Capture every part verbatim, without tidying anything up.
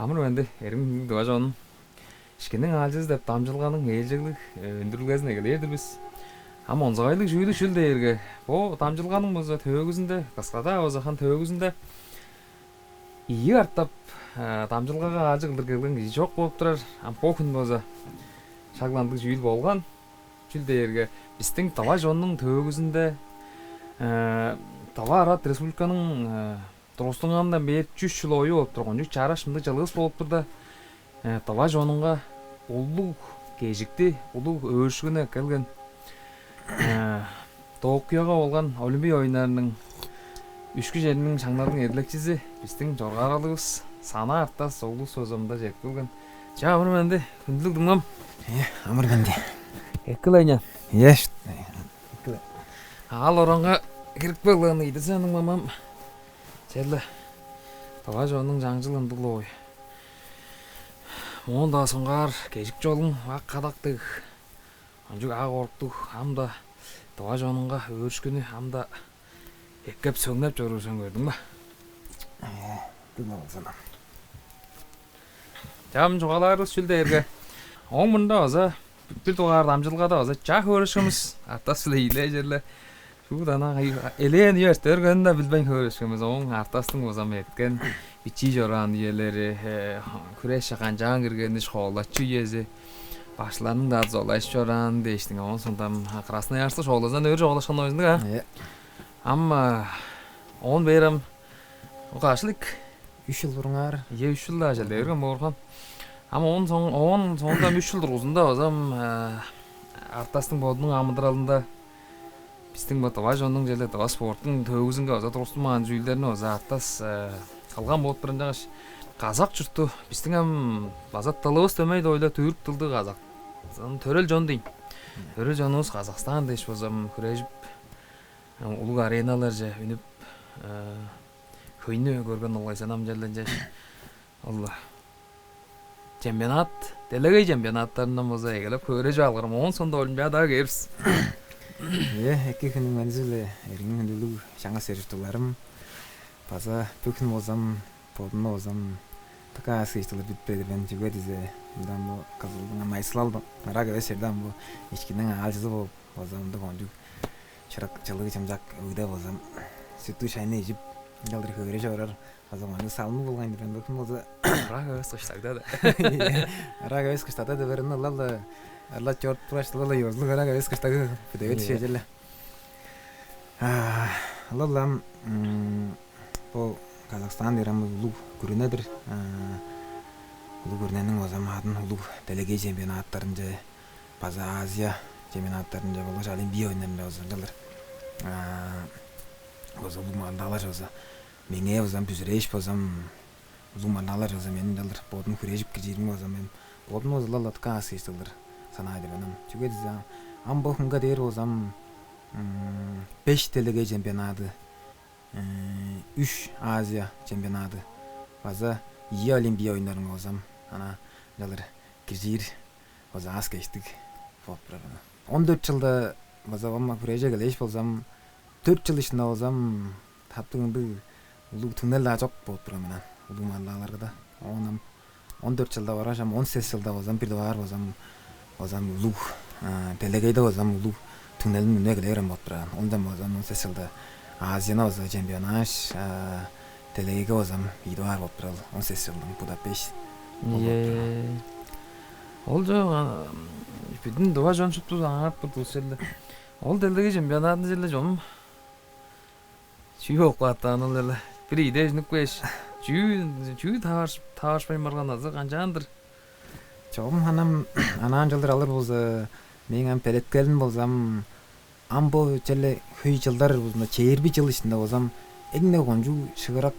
Амыр-менди, эргим хүндүлүг тыва чонум. «Ишкинниң аалчызы» деп дамчыдылганың ээлчеглиг, э, үндүрүлгезин эгелээр-дир бис. Ам онзагайлыг чүүлү чүл дээрге, бо дамчыдылганың болза төөгүзүнде, кыскада болза хан төөгүзүнде, ийи катап, э, дамчыдылгага аалчы кылдыр келген кижи чок болуп турар. Ам бо хүн болза шак ындыг чүүл болган. Чүл дээрге, бистиң тыва чоннуң төөгүзүнде, э, Тыва Арат Республиканың, э, тургустунганындан бээр чүс чыл ою болуп турган, чүү чараш мындыг чылывыс болуп турда, э, тыва чонунга улуг кежикти, улуг өөрүшкүнү эккелген, э, Токиога болган Олимпий оюннарының үшкү черниң шаңналдың эдилекчизи, бистиң чоргааралывыс Санаа Артас оглувус база мында чедип келген. Чаа, амыр-менди, хүндүлүг дуңмам. Э, амыр-менди. Эккил айня. Еш. Аал оранга кирип келген ыйдызы аның мамам. Черле. Тыва чоннуң чаңчыл ындыг-ла ой. Моон-даа соңгаар кежик чолуң ак кадактыг, кончуг ак оруктуг, ам-даа тыва чонунга өөрүшкүнү ам-даа эккеп сөңнеп чоруур сен, көрдүң бе? Э, дыңна болзун. Чам чугаалаарывыс чүл дээрге, ооң мурнунда база бир дугаар дамчыдылгада база чаа хөөрүшкенивис, Артас-биле ийилээ черле. Шуут ана элээн үе эрте бергенин-даа билбейн хөөрүшкенивис, ооң Артастың база ам эрткен бичии чораан үелери, э, хүреш канчаан киргени, школачы үези, башкыларның-даа дузалажып чорааны дээштиң. Оон соонда ам Красноярск школазындан өрү чугаалашкан оюннуг, а? Э. Ам, а, оон бээр ам каш чыл ийик? Үш чыл бурунгаар. Ийе, үш чыл-даа чеде берген боор хан. Ам оон соң, оон соонда ам үш чыл дургузунда база ам, э, Артастың бодунуң амыдыралында бистиң бо тыва чоннуң, черле тыва спорттуң төөгүзүнге база тургустунмаан чүүлдерни база Артас, э, кылган болуп турар. Ынчангаш казак чуртту, бистиң ам база дылывыс дөмей-даа ойла, түрк дылдыг казак. Ам төрел чон дейн. Төрел чонувус Казахстан дээш база ам хүрежип, ам улуг ареналарже үнүп, э, хөйнү көрген ол кайзан ам черле ынчаш. Ол чемпионат, делегей чемпионаттарындан болза эгелеп хөөрежип алгыр, оон соонда Олимпиадага кээр бис. Ийе, эки хүннүң мендизи-биле, эргим хүндүлүг чаңгыс чер-чурттугларым. База бо хүн болза ам, бодумну болза ам, дыка аас-кежиктиг-ле билип берген, чүге дизе, мында бо Кызылдың ам Найысылалдың ырак эвес черде ам бо «Ишкинниң аалчызы» бооп, база мындыг кончуг шыырак, чылыг, чымчак өгде болза ам, сүттүг шайны ижип, ынчалдыр хөөрежип орар база кончуг салымныг болган-дыр. Ындыг хүн болза, ырак эвес кыштагда-даа. Ырак эвес кыштагда-даа, бээр ынчалдыр ылап-ла, ырлап чоруп тургаш, ылап-ла ёзулуг ырак эвес кыштаг бүдеге. Ийе. Дүшежир-ле. А, ылап-ла ам, м, бо Казахстан дээр ам улуг күрүне-дир. А, улуг күрүнениң база ам адын улуг делегей чемпионаттарынче, база Азия чемпионаттарынче болгаш Олимпий оюннарынче база ынчалдыр, а, база улуг маргылдаалар база меңээ база ам бүзүрээш, база ам улуг маргылдаалар база мени ынчалдыр бодум хүрежип киржиримге база ам мен бодум база ылап-ла дыка аас-кежиктиг-дир санаар-дыр мен ам. Чүге дизе, ам бо хүнге дээр болза ам, м, беш делегей чемпионады, э, үш Азия чемпионады, база ийи Олимпий оюннарынга база ам ана ынчалдыр киржир база аас-кежиктиг болуп турар. Он дөрт чылда база ам хүрежип эгелээш болза ам, дөрт чыл иштинде болза ам таптыг ындыг улуг түңнел-даа чок болуп турган мен ам улуг маргылдааларга-даа. Оон ам он дөрт чылда баргаш, ам он сес чылда болза ам бир дугаар болза ам, болза ам улуг, а, делегейде болза ам улуг түңнелим үнүп эгелей берген болуп турар. Оон ам болза ам он сес чылда Азияны болза чемпионнааш, а, делегейге болза ам ийи дугаар болуп турар, он сес чылдың Будапешт. Ол болуп турар. Ийе. Ол чоо, а, бүдүн тыва чон шупту аңаап турду черле. Ол делегей чемпионадын черле чонум чүү болуп каапты, аны ол эле. Бир ийде үнүп кээш, чүү, чүү таварыш-, таварышпайн барган азы канчаан-дыр? Чогум ханам анаан чылдыр алыр болза, мээң ам белеткелим болза ам, ам бо черле хөй чылдар болза, чээрби чыл иштинде болза ам, эң-не кончуг шыырак,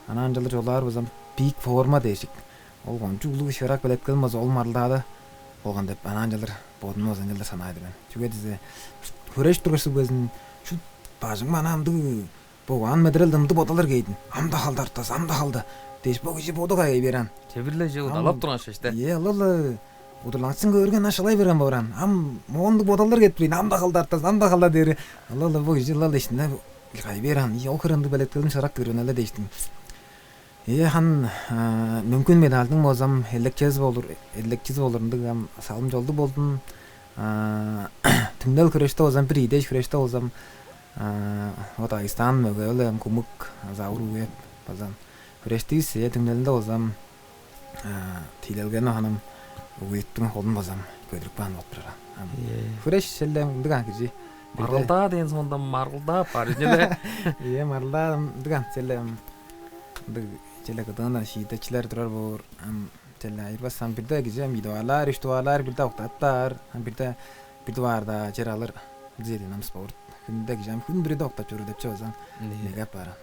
анаан чылдыр чугаалаар болза ам, пик форма дээш ийик. Ол кончуг улуг шыырак белеткелим болза, ол маргылдаада болган деп, анаан чылдыр бодумну болза ынчалдыр санаар-дыр мен. Чүге дизе, хүрежип тургаш, суг безин, шуут бажыңым ана ындыг, бо угаан-медерелде ындыг бодалдар кээр ийин. «Ам-даа халды, Артас, ам-даа халды» дээш, бо кижи боду кайгай бээр аан. Черле чүве удалап турган шеш-те. Ийе, ылап-ла удурланыкчызын көөрге, ынаа шылай берген боор аан. «Ам моон ындыг бодалдар кээп тур ийин, ам-даа халды, Артас, ам-даа халды» дээри. Ылап-ла бо кижи ылап-ла иштинде кайгай бээр аан. «Ийе, ол хире ындыг белеткелим шыырак киир мен але» дээштиң. Ийе, хан, а, мүмкүн медальдың болзам, эдилекчизи болур, эдилекчизи болур ындыг ам салым-чолдуг болдум. А, түңнел хүреште болзам, бир ийи дээш хүреште болзам, а, вот Дагыстан мөге-биле ам кумык Заур Угуев база хүрештивис. Ийе, түңнелинде болзам, а, тиилелгени ханым Угуевтиң холун базам көдүрүп каан болуп турар. Ам Ийе. Хүреш черле ындыг ан кижи. Бирде Маргылдаа дээн соонда маргылдаа бар ийин але. Ийе, маргылдаа ындыг ан черле ам ындыг черле кыдыындан шиидечилер турар боор. Ам черле айырбас ам бирде кижи ам ийи дугаарлаар, үш дугаарлаар бирде октаптаар. Ам бирде бир дугаарда чер алыр. Бир чеден ам спорт. Хүнде кижи ам хүн бүрүде октап чоруур деп чоозам. Ийе. Меге апаар.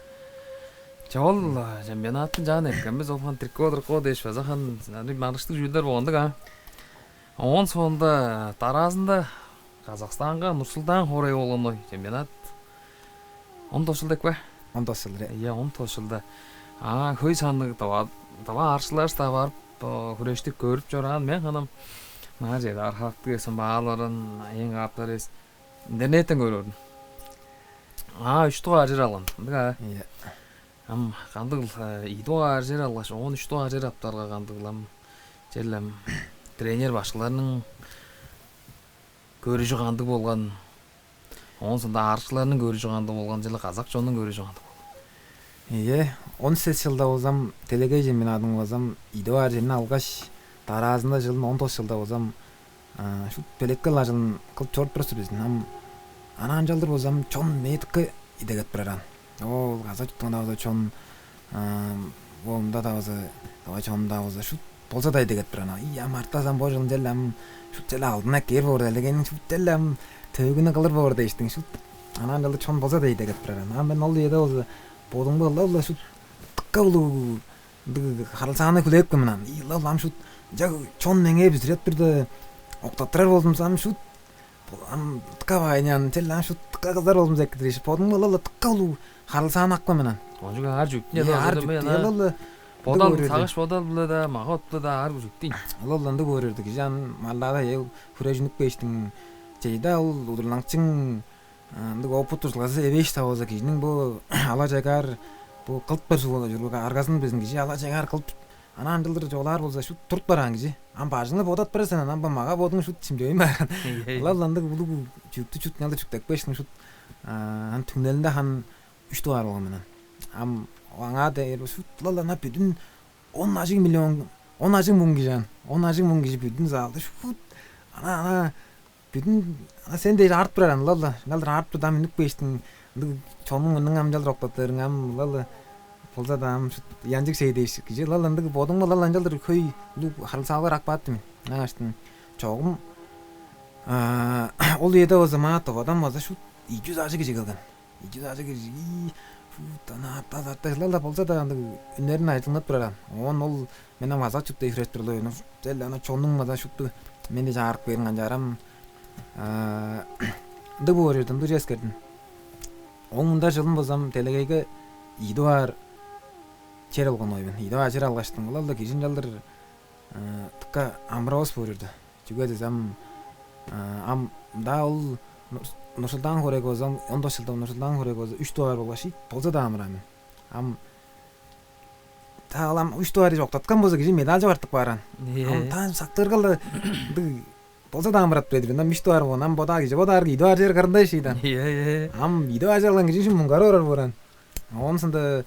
Че ол, а, чемпионаттың чаан эрткен бис ол хан трикотыр коо дээш база хан аны марыштыг чүүлдер болгондуг а. Оон соонда дараазында Казахстанга Нурсултан хоорай болгон ой чемпионат. Он тос чылда эки бе? Он тос чылда. Ийе, он тос чылда. А, хөй санныг дава дава аарчылар-даа барып, о, хүрештип көрүп чораан мен ханам. Маа чеде архактыг эсен бааларын, эң кааптар эс интернеттен көрүп ордум. А, үч дугаар чер алган. Ындыг а. Ийе. Ам кандыгыл, э, ийи дугаар чер алгаш, оон үч дугаар чер аптарга кандыгыл ам черле ам тренер башкыларның көрүжү кандыг болган, оон соонда аарыкчыларның көрүжү кандыг болган, черле казак чоннуң көрүжү кандыг болган? Ийе, он сес чылда болзам, делегей чемпионадын болзам, ийи дугаар черни алгаш, дараазында чылын он тос чылда болзам, а, шуут белекке-ла ажылын кылып чоруп турар бис. Ам ана ынчалдыр болзам, чон мээдикке идегет бир араан. Ол каза чуттуң-даа болза чон, а, бо мында-даа болза, давай чонум-даа болза, шуут болза-даа идегет бир аан. Ий, ам артазан бо чылын черле ам шуут черле алдына кээр боор делегейниң шуут черле ам төөгүнү кылыр боор дээштиң. Шуут ана ынчалдыр чон болза-даа идегет бир аан. А мен ол үеде болза бодумга ылап-ла шуут дыка улуг ындыг харылзааны хүлээпкен мен аан. Ий, ылап-ла ам шуут ынча чон меңээ бүзүреп турда октаттырар болзумза ам шуут Бо ам дыка баайняан, черле ам шуут дыка кызар болзумза эки дириш. Бодумга ылап-ла дыка улуг харылзаан апкан мен аан. Кончуг аар чүктүң Э, аар чүктү, ылап-ла бодал, ындыг сагыш-бодал-биле-даа, мага-ботту-даа аар чүктүң. Ылап-ла ындыг боор эрди. Кижи ам малдаада, э, хүрежинип кээштиң. Чейде ол удурланыкчың, а, ындыг опыт туржулгазы эвээш-даа болза, кижиниң бо ала чайгаар бо кылып бар чуруга аргазын безин кижи ала чайгаар кылып Ана ынчалдыр чугаалаар болза, шуут туруп бараан кижи. Ам бажыңны бодап баар сен, ам бо мага-бодуң шуут чимчевейн баар. Ийе, ийе. Ылап-ла ындыг улуг чүктү шуут ынчалдыр чүктепкештиң шуут, а, ан түңнелинде хан үш дугаар болган мен. Ам аңаа дээр шуут ылап-ла ана бүдүн он ажыг миллион, он ажыг муң кижи ан. Он ажыг муң кижи бүдүн залды шуут ана, ана Бүдүн, а, сен дээш аарып турар ан, ылап-ла. Ынчалдыр аарып турда, ам үнүп кээштиң, ындыг чонуң мурнунга ам ынчалдыр октаттырың, ам ылап-ла. Болза-даа ам шуут янчыг сей дээш, кижи ылап-ла ындыг бодуңга ылап-ла ынчалдыр хөй улуг харылзаалар ап каапты мен. Ынчангаштың чогум, а, ол үеде болза маа Тывадан болза шуут ийи чүс ажыг кижи келген. Ийи чүс ажыг кижи, ий, шуут ана артас-артас ылап-ла болза-даа ындыг үннерин ажылдап турар ан. Оон ол мен ам аза чупту хүреш турлуг эвес. Черле ана чоннуң база шупту мени чаарып кээрин канчаарам. А, ындыг боор чордум, ындыг эскердим. Оң мында чылын болзам делегейге ийи дугаар чер алган ойбун. Ийи дугаар чер алгаштың. Ол-ла кижи ынчалдыр, а, дыка амыравас боор чорду. Чүге дизе ам, а, ам мында ол Нур-, Нурсултан хоорайга болзам, он тос чылда Нурсултан хоорайга болза үч дугаар болгаш ийи болза-даа амыраа мен. Ам Та алам үш дугаар октаткан болза, кижи медаль чок артып каар аан. Ийе. Ам таан сактыргал-ла ындыг болза-даа амырап турар-дыр. Ам үш дугаар болган, ам бодаа кижи бодаар, ийи дугаар чер кырында шиидан. Ийе, ийе. Ам ийи дугаар чер алган кижи шын муңгарып орар боор аан. Оон соонда,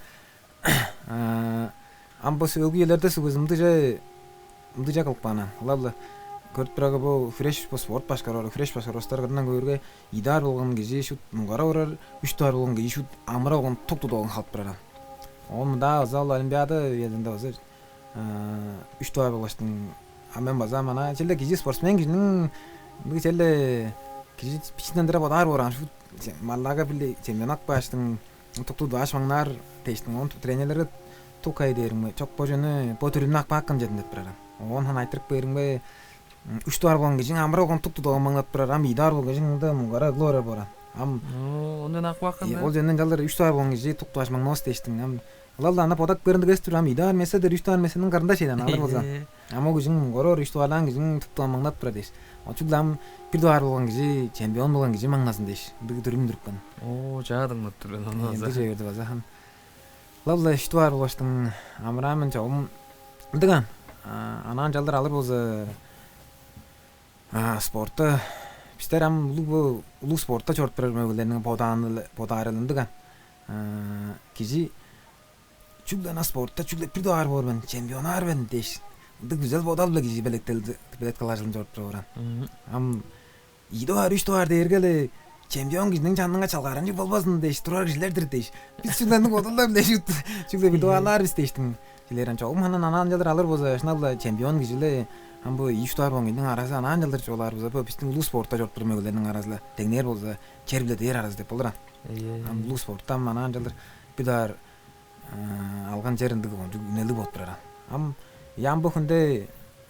а, ам бо сөөлгү үелерде сугузумдуже мындыгже кылып каан аан. Ылап-ла көрүп турарга, бо хүреш, бо спорт башкарары, хүреш башкарары улустар кырындан көөрге, ийи дугаар болган кижи шуут муңгарап орар, үш дугаар болган кижи шуут амырап алган, тук тудуп алган халып турар аан. Оон мында база ол Олимпиада үезинде база, э, үш дугаар болгаштың, а мен база мана черле кижи спортсмен кижиниң, мындыг черле кижи бичинден дыра бодаар боор аан, шуут че-, маллага-биле чемпионат кылаштың, тук тудуп алгаш маңнаар дээштиң, оон тренерлерге тук кай дээримге, чок, бо чүнү, бо дүрүмнү ап каапкан чедим деп турар аан. Оон хан айтырып кээримге, м, үш дугаар болган кижиң амырап алган, тук тудуп алган маңнап турар, ам ийи дугаар болган кижиң ында муңгарап эгелеп орар боор аан. Ам Оо, онден ап каапкан, э, да? Ол чүвени ынчалдыр үш дугаар болган кижи тук тудуп алгаш маңнавас дээштиң, ам ылап-ла ана бодап көрүңер, эс-тир, ам ийи дугаар место-дыр, үш дугаар местонуң кырында шейле аналар болза. Ийе. Ам ол кижиң муңгарап орар, үш дугаарлаан кижиң тук тудуп алгаш маңнап турар дээш. Ол чүгле ам бир дугаар болган кижи, чемпион болган кижи маңназын дээш, ындыг дүрүм үндүрүпкен. Оо, чаа дыңнап тур мен ону. Э, база ындыг чүве база хан. Ылап-ла үш дугаар болгаштың амыраан мен чогум ындыган. Анаан чалдыр алыр болза, спортта бистер ам улуг бо улуг спортта чоруп турар мөгелерниң бодаарыл ындыган. Кижи чүгле ана спортта чүгле бир дугаар боор мен, чемпионнаар мен дээш, ындыг күзел-бодал-биле кижи белеткел ажылын чоруп туруп оран. Ам ийи дугаар, үш дугаар дээрге-ле чемпион кижиниң чанынга чалгааранчыг болбазын дээш турар кижилер-дир дээш. Бис чүгле ындыг бодалдар-биле шуут чүгле бир дугаарлаар бис дээштиң. Силер ам чогум анан анаан чалдыр алыр болза, шынап-ла чемпион кижи-ле ам бо ийи-үш дугаар болган кижиниң аразы анаан чалдыр чугаалаар болза, бо бистиң улуг спортта чоруп турар мөгелерниң аразы-ла деңнээр болза, чер-биле дээр аразы деп болур ам. Ийе, ам ийе. Улуг спортта ам анаан чалдыр бир дугаар алган чер ындыг кончуг үнелиг болуп турар ам. Ам ям бо хүнде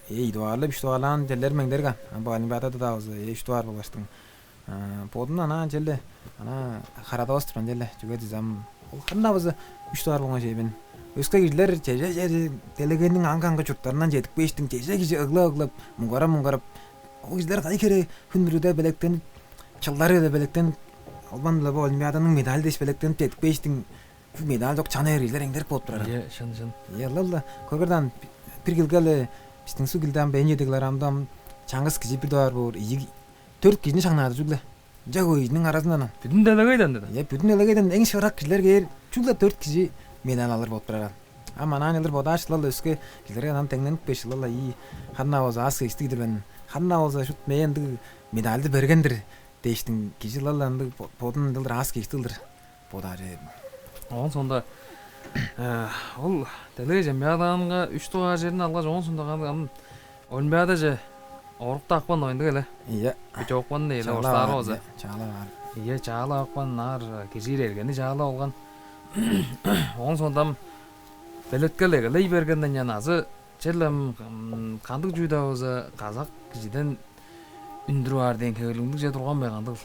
ийи дугаарлап, үш дугаарлаан черлер меңдерик ам. Ам бо олимпиадада-даа болза, үш дугаар болгаштың бодумну анаа черле анаа харадавас турган черле. Чүге дизе ам ол харын-даа база үш дугаар болган чей мен. Өске кижилер чеже чери делегейниң аңгы-аңгы чурттарындан чедип кээштиң, чеже кижи ыглап-ыглап, муңгарап-муңгарап, ол кижилер кайы хире хүн бүрүде белектенип, чылдары-биле белектенип, албан-биле бо олимпиаданың медалы дээш белектенип чедип кээштиң, бо медаль чок чаны бээр кижилер эңдерик болуп турар. Ийе, шын, шын. Ийе, ылап-ла көргер даан, бир килге-ле бистиң суг килде ам бенчи дегларамда ам чаңгыс кижи бир дугаар боор ийи, дөрт кижини шаңнаады чүгле. Ынча хөй кижиниң аразындан ам. Бүдүн делегейден деди. Ийе, бүдүн делегейден эң шыырак кижилер кээр, чүгле дөрт кижи медаль алыр болуп турар ам. Ам анаан чалдыр бодаарышты-ла өске кижилерге анан деңненип кээш, ылап-ла ийи харын-даа болза аас-кежиктиг-дир мен. Харын-даа болза шут мээ ындыг медальды берген-дир дээштиң, кижи ылап-ла ындыг бодун ындыг аас-кежиктиг кылдыр бодаар чүве. Ооң соонда ол делегей чемпионадынга үш дугаар черни алгаш, ооң соонда каан ам олимпиадаже орукту апкан оюндуг эле. Ийе. Путевканы эле орустаар болза. Чаалап аар. Ийе, чаалап апкан, ынаар киржир эргени чаалап алган. Ооң соонда ам белеткел эгелей бергенден чаан азы черле ам кандыг чүү-даа болза казак кижиден үндүрүп аар дээн хевирлиг ындыг чүве турган бе, кандыгыл?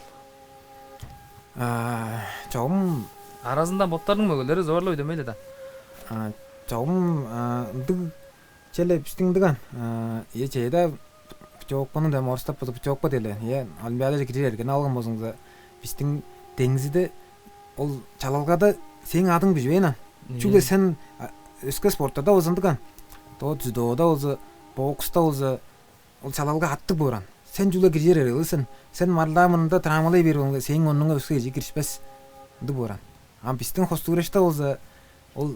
Чогум аразында боттарының мөгелери зор-ла үдемей-ле даан. Чогум ындыг черле бистиң ындыган. Ийе, чеда путевканы дем орустап болза путевка дээр-ле. Ийе, олимпиадаже кирер эргени алган болзуңза, бистиң деңзиде ол чалалгада сээң адың биживээн ам. Чүгле сен өске спорттарда болза ындыган. Доо дзюдода болза, бокста болза, ол чалалга аттыг боор ам. Сен чүгле киржир эргелиг сен. Сен маргылдаа мурнунда травмалай бээр болзуңза, сээң орнуңга өске кижи киришпес. Ындыг боор ам. Ам бистиң хостуг хүреште болза, ол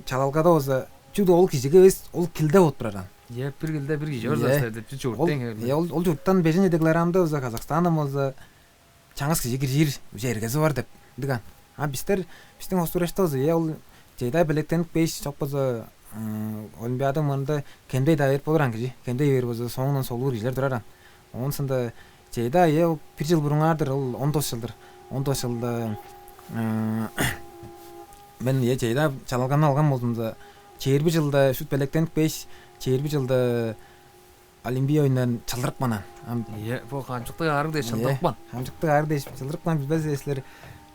чалалгада болза, чүгле ол кижиге эвес, ол килде болуп турар ам. Ийе, бир килде бир кижи бар силер деп, бир чурттан. Ол чурттан бежен чеди килограммда болза, Казахстандан болза, чаңгыс кижи киржир уже эргези бар деп ындыган. А бистер, бистиң хостуг хүреште болза, ийе, ол чеда белектенип кээш, чок болза олимпиада мурнунда кемдей-даа берип болур ам кижи. Кемдей бээр болза, соондан солуур кижилер турар ам. Оон соонда чеда, ийе, ол бир чыл бурунгаар-дыр, ол он тос чылдыр. Он тос чылда мен, ийе, чеда чалалганы алган болзумза, чээрби чылда шут белектенип кээш, чээрби чылда Олимпий оюннарын чылдырыпкан ам. Ийе, бо хамчыктыг аарыг дээш чылдырыпкан. Хамчыктыг аарыг дээш чылдырыпкан, билбес силер.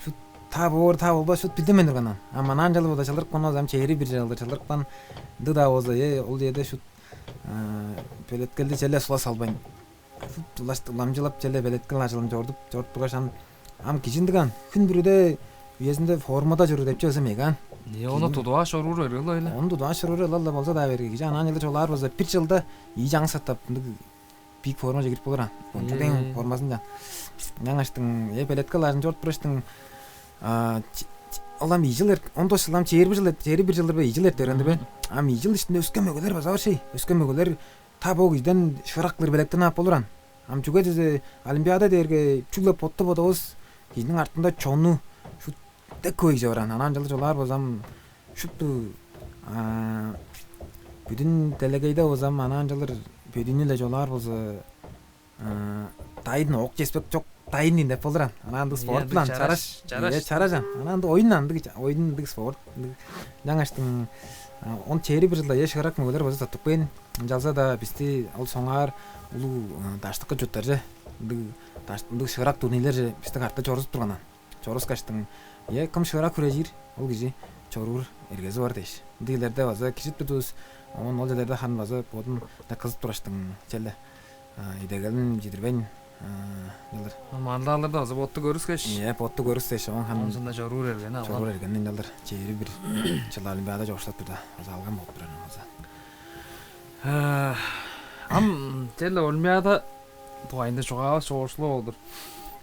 Шут та боор, та болбас, шут билдинмейн турган ам. Ам анаан чалдыр болза чылдырыпкан болза, ам чээрби бир чылдыр чылдырыпкан. Ындыг-даа болза, э, ол черде шут белеткелди черле сула салбайн, шут улаш уламчылап черле белеткел ажылын чорудуп, чорудуп тургаш, ам Ам кижи ындыган, хүн бүрүде үезинде формада чоруур деп чыгызы мегаан. Э, ону тудуп аш чоруур эргел ойле. Ону тудуп аш чоруур ылап-ла болза-даа берге. Кижи анаан чылдыр чугаалаар болза, бир чылда ийи чаңгыс катап ындыг бийик формаже кирип болур ам. Кончуг дең формазынче. Ынчангаштың, э, белеткел ажылын чорудуп тураштың, ол ам ийи чыл, он тос чыл, ам чээрби чыл, чээрби бир чылдыр бе, ийи чыл эртер ындыг бе? Ам ийи чыл иштинде өске мөгелер база бар шей. Өске мөгелер та бо кижиден шыырак кылдыр белектенип ап болур ам. Ам чүге дизе Олимпиада дээрге чүгле ботту бодавыс, кижиниң артында чону шут дег хөй кижи бар ам. Анаан чылдыр чугаалаар болза, ам шупту бүдүн делегейде болза, ам анаан чылдыр бөдүүнү-ле чугаалаар болза, дайын ок чеспек чок, дайын ийин деп болур ам. Ана ындыг спорт-биле чараш, чараш. Чараш ам. Ана ындыг оюн, ындыг оюн, ындыг спорт, ындыг. Ынчангаштың он чээрби бир чылда эш ырак мөгелер база тыптып кээн. Ынчалза-даа бисти ол соңгаар улуг даштыкы чурттарже ындыг даш-, ындыг шыырак турнирлерже бисти катты чорузуп турган ам. Чорускаштың, э, кым шыырак хүрежир, ол кижи чоруур эргези бар дээш. Ындыгларда база кижип турдувус, оон ол черлерде харын база бодун даккызып тураштың, черле идегелин чидирбейн, Ынчалдыр. Мандаларда база ботту көрүскеш. Ийе, ботту көрүскеш, оон хам Оон соонда чоруур эргени алган. Чоруур эргени ынчалдыр чээрби бир чыл Олимпиада чоокшулап турда, база алган болуп турар база. Э, Ам черле Олимпиада дугайында чугаавыс чоокшулап олур.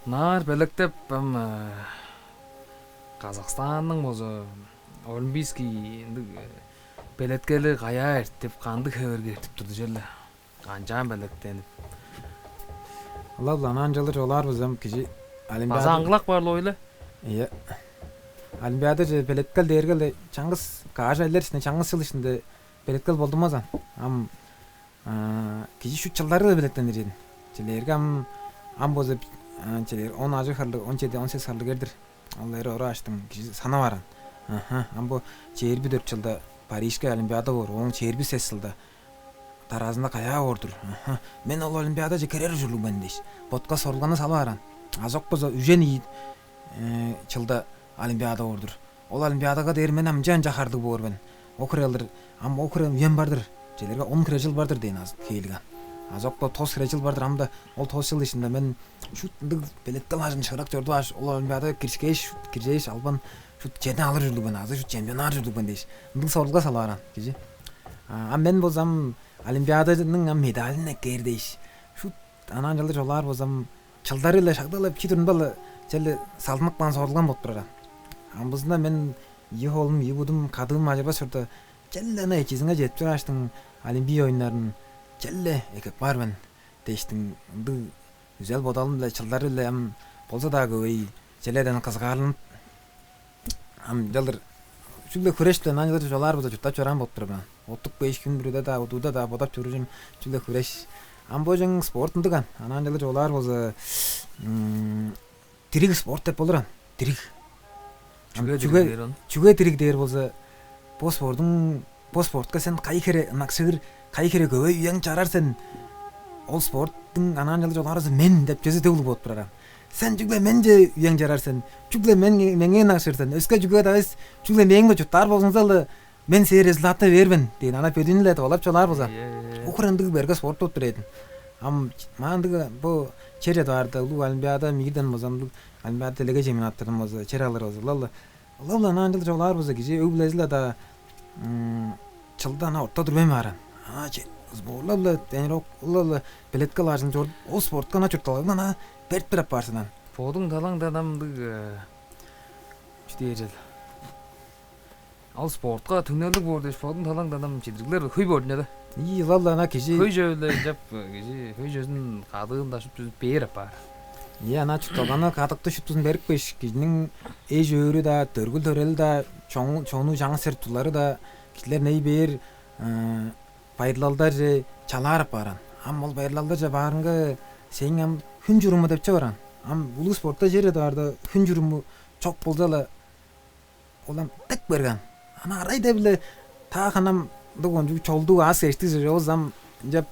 Наар белектеп ам э, Казахстанның болза олимпийский ындыг э, белеткели каяа эртип, кандыг хеверге эртип турду черле? Канчаан белектенип? Ылап-ла ынчалдыр чугаалаар бис ам, кижи Олимпиада. База аңгылак баар-ла ойла. Ийе. Олимпиада же белеткел дээрге-ле чаңгыс каш айлар иштинде, чаңгыс чыл иштинде белеткел болдунмас аан. Ам а, кижи шуут чылдары-ла белеткенир ийин. Чижээлээрге ам ам болза а, чижээлээр он ажыг харлыг, он чеди, он сес харлыг эрдир. Ол эре орааштың кижи санап ааран. Аха, ам бо чээрби дөрт чылда Парижке Олимпиада боор, ооң чээрби сес чылда дараазында каяа боор-дур. Аха, мен ол Олимпиадаже кирер ужурлуг мен дээш, ботка сорулганы салып ааран. Азок болза үжен ийи э, чылда Олимпиада боор-дур. Ол Олимпиадага дээр мен ам ынча-ынча харлыг боор мен. Ол хире кылдыр, ам ол хире үем бар-дыр. Чижээлээрге он хире чыл бар-дыр дээн аз хейлиг аан. Азок бо тос хире чыл бар-дыр, ам-даа ол тос чыл иштинде мен шуут ындыг белеткел ажын шыырак чорудуп аш, ол Олимпиадага киришкеш, шуут киржээш, албан шуут черни алыр ужурлуг мен, азы шуут чемпионнаар ужурлуг мен дээш, ындыг сорулга салып ааран кижи. А, а мен болзам Олимпиаданың ам медалын эккээр дээш, шуут анаа ынчалдыр чугаалаар болзам, чылдары-ла шагда-ла бичии турумда-ла черле салдынып каан, сорулган болуп турар аан. Амбызында мен ийи холум, ийи будум, кадыым ажырбас чорда, черле ынаа эчизинге чедип чорааштың, Олимпий оюннарын черле эккеп каар мен дээштиң, ындыг үзел-бодалым-биле, чылдары-биле ам болза-даа көвей, черледен кызыгаарланып, ам ынчалдыр чүгле хүреш-биле ынчалдыр чугаалаар болза, чурттап чораан болуп турар мен. Оттуп кээш, хүн бүрүде-даа, удууда-даа бодап чоруур чүвем чүгле хүреш. Ам бо чүвең спорт ындыг аан. Анаа ынчалдыр чугаалаар болза, м, дириг спорт деп болур аан. Дириг. Ам Чүге чүге, дириг дээр ону? Чүге дириг дээр болза, бо спорттуң, бо спортка сен кайы хире ынакшыыр, кайы хире көвей үең чарар сен, ол спорттуң анаа ынчалдыр чугаалаар болза, мен деп чүвези дег улуг болуп турар аан. Сен чүгле менче үең чарар сен, чүгле мен, меңээ ынакшыр сен, өске чүге-даа эвес, чүгле мээң-биле чурттаар болзуңза-ла, мен сээң результатты бээр мен дээн, анаа бөдүүнү-ле тывалап чугаалаар болза. Ийе, ийе. Ол хире ындыг берге спорт болуп турар ийин. Ам ма ындыг бо чер чедип аарда, улуг Олимпиада, мирден болза, ындыг Олимпиада, делегей чемпионаттардан болза, чер алыр болза, ылап-ла, ылап-ла анаа ынчалдыр чугаалаар болза, кижи өг-бүлези-ле-даа, м, чылда анаа орта турбайн баар аан. Анаа че-, сборлап-ла, тренировкалап-ла, белеткел ажылын чорудуп, ол спортка анаа чуртталгаңны анаа берип турар апаар сен аан. Бодуң талаңдан ам ындыг э, чүү дээр чүвел? Ол спортка түңнелдиг боор дээш, бодуң талаңдан ам чидириглер хөй боор-дур ийин да. Ийе, ылап-ла анаа кижи Хөй чүве-биле ынчап, кижи хөй чүвезин, кадыын-даа, шуптузун бээр апаар. Ийе, анаа чуртталганы, кадыкты шуптузун берипкеш, кижиниң эш-өөрү-даа, дөргүл-төрели-даа, чону, чону, чаңгыс чер-чурттуглары-даа, кижилер ней бээр, э, байырлалдарже чалаар апаар аан. Ам ол байырлалдарже баарыңга, сээң ам хүн чуруму деп чүве бар аан. Ам улуг спортта чер чедип аарда, хүн чуруму чок болза-ла, ол ам дег берген. Анаа арай-даа-биле таах анаа ам ындыг кончуг чолдуг, аас-кежиктиг чер чок болза, ам ынчап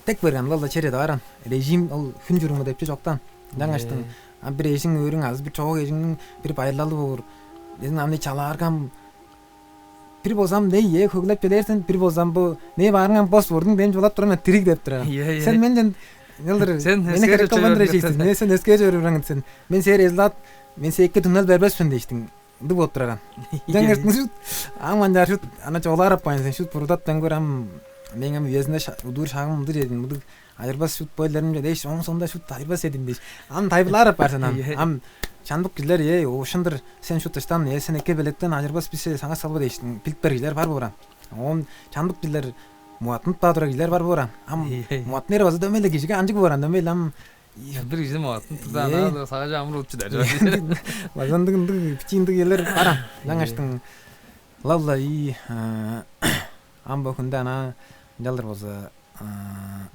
дег берген, ол-ла чер чедип аар аан. Режим, ол хүн чуруму деп чүве чок-даа аан. Ынчангаштың Ээ. ам бир эжиң, өөрүң азы бир чоок эжиңниң бир байырлалы боор. Сен ам не чалаарга, ам бир болза ам не ийе хөглеп келээр сен, бир болза ам бо не баарың ам бос, бурдуң дем чугаалап турар мен, дириг деп турар. Ийе, ийе. Сен менден ылдыр Сен мени өскээр херек чөпчө кылбайн берген сен. Сен өскээр чөпчө берген сен. Мен сээң результат, мен сээң эки түңнел бербес мен дээштиң. Ындыг болуп турар аан. Ийе. Ынчангаш шуут, ам ынчаар шуут, анаа чугаалаар апаар сен, шуут буруудаттан көр ам, мээң ам үезинде ша-, удуур шагым ындыг чедип, мындыг ажырбас шуут бойларым чеде, эш, оон соонда шуут ажырбас эдим дээш. Ам тайылбырлаар апаар сен ам. Ийе. Ам чамдык кижилер, эй, ошондур, сен шуут дыштан, э, сен эки белектен, ажырбас, бис сени саңга салбас дээштиң, билип бээр кижилер бар боор аан. Оон чамдык кижилер мугаттынып-даа турар кижилер бар боор аан. Ам Ийе. мугаттыныр база дөмей-ле кижиге анчыг боор аан, дөмей-ле ам. Бир кижи мугаттынып турда, Ийе. анаа сагыжы амыр болуп чыдар. Ам база ындыг, ындыг, бичии ындыг кижилер бар аан. Ийе. Ынчангаштың, ылап-ла, и, а, ам бо хүнде анаа ынчалдыр болза, а,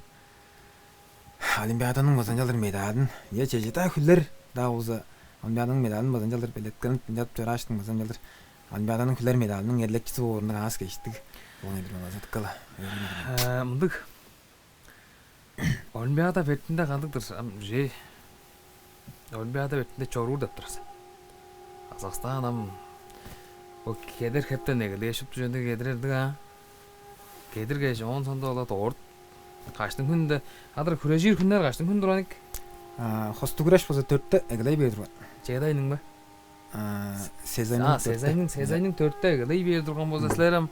Олимпиаданың база ынчалдыр медалын, я чеже-даа хүлер-даа болза, Олимпиаданың медалын база ынчалдыр белеткенип, ынчалдыр чорааштың база ынчалдыр Олимпиаданың хүлер медалының эдилекчизи боор ындыг аас-кежиктиг болган эдир, база дыка-ла. Э, мындыг. Олимпиада бетинде кандыг-дыр, ам, же? Олимпиада бетинде чоруур деп турар сен. Казахстан ам бо кедер хептен эгелээш, шупту чүвени кедирер ындыг аа. Кедиргеш, оон соонда ол дорт каштың хүнүнде, адыр хүрежир хүннер каштың хүн турган ийик? А, хостуг хүреш болза дөртте эгелей бээр турган. Чеди айның бе? А, сезоннуң А, дөртте. Сезоннуң, сезоннуң дөртте эгелей бээр турган болза, силер ам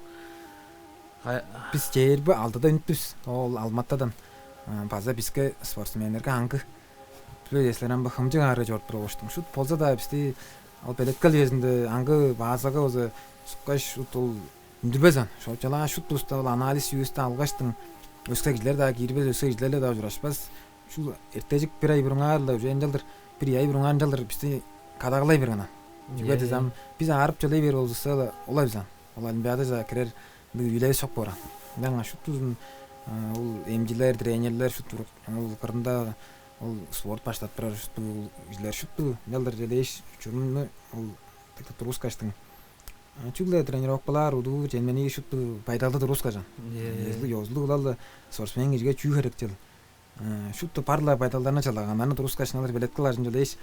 кай- Бис чээрби алтыда үнүптүс. Ол Алматадан. А, база биске спортсменнерге аңгы. Билбейн, силер ам бо хымчык аарыы чорудуп турган болуштуң. Шут болза-даа бисти ол белеткел үезинде аңгы базага болза суккаш, шут ол үндүрбес аан. Шоочалаа шут туста ол анализ чүүстү алгаштың, өске кижилер-даа киирбес, өске кижилер-даа ужурашпас. Шул эртежик бир ай бурунгаар-ла, уже ынчалдыр бир ай бурунгаар ынчалдыр бисти кадагалай берген аан. Чүге Ээ. Дезем, бис аарып чөлей бээр болзувусса-ла, олай бис аан. Ол Олимпиадаже кирер ындыг үүлевис чок боор аан. Ынчангаш шуптузун, а, ол эмчилер, тренерлер, шупту ол кырында ол спорт баштап турар шупту кижилер шупту ынчалдыр чүлээш чурумну ол дыка тургускаштың. А, чүгле тренировкалар, удуу, чемнении шупту байдалды тургускажан. Ээ. Ёзулуг, ёзулуг улал спортсмен кижиге чүү херек чыл? Э, шупту бар-ла байдалдарны чылаганнарны тургускаш, ынчалдыр белеткел ажынчылээш,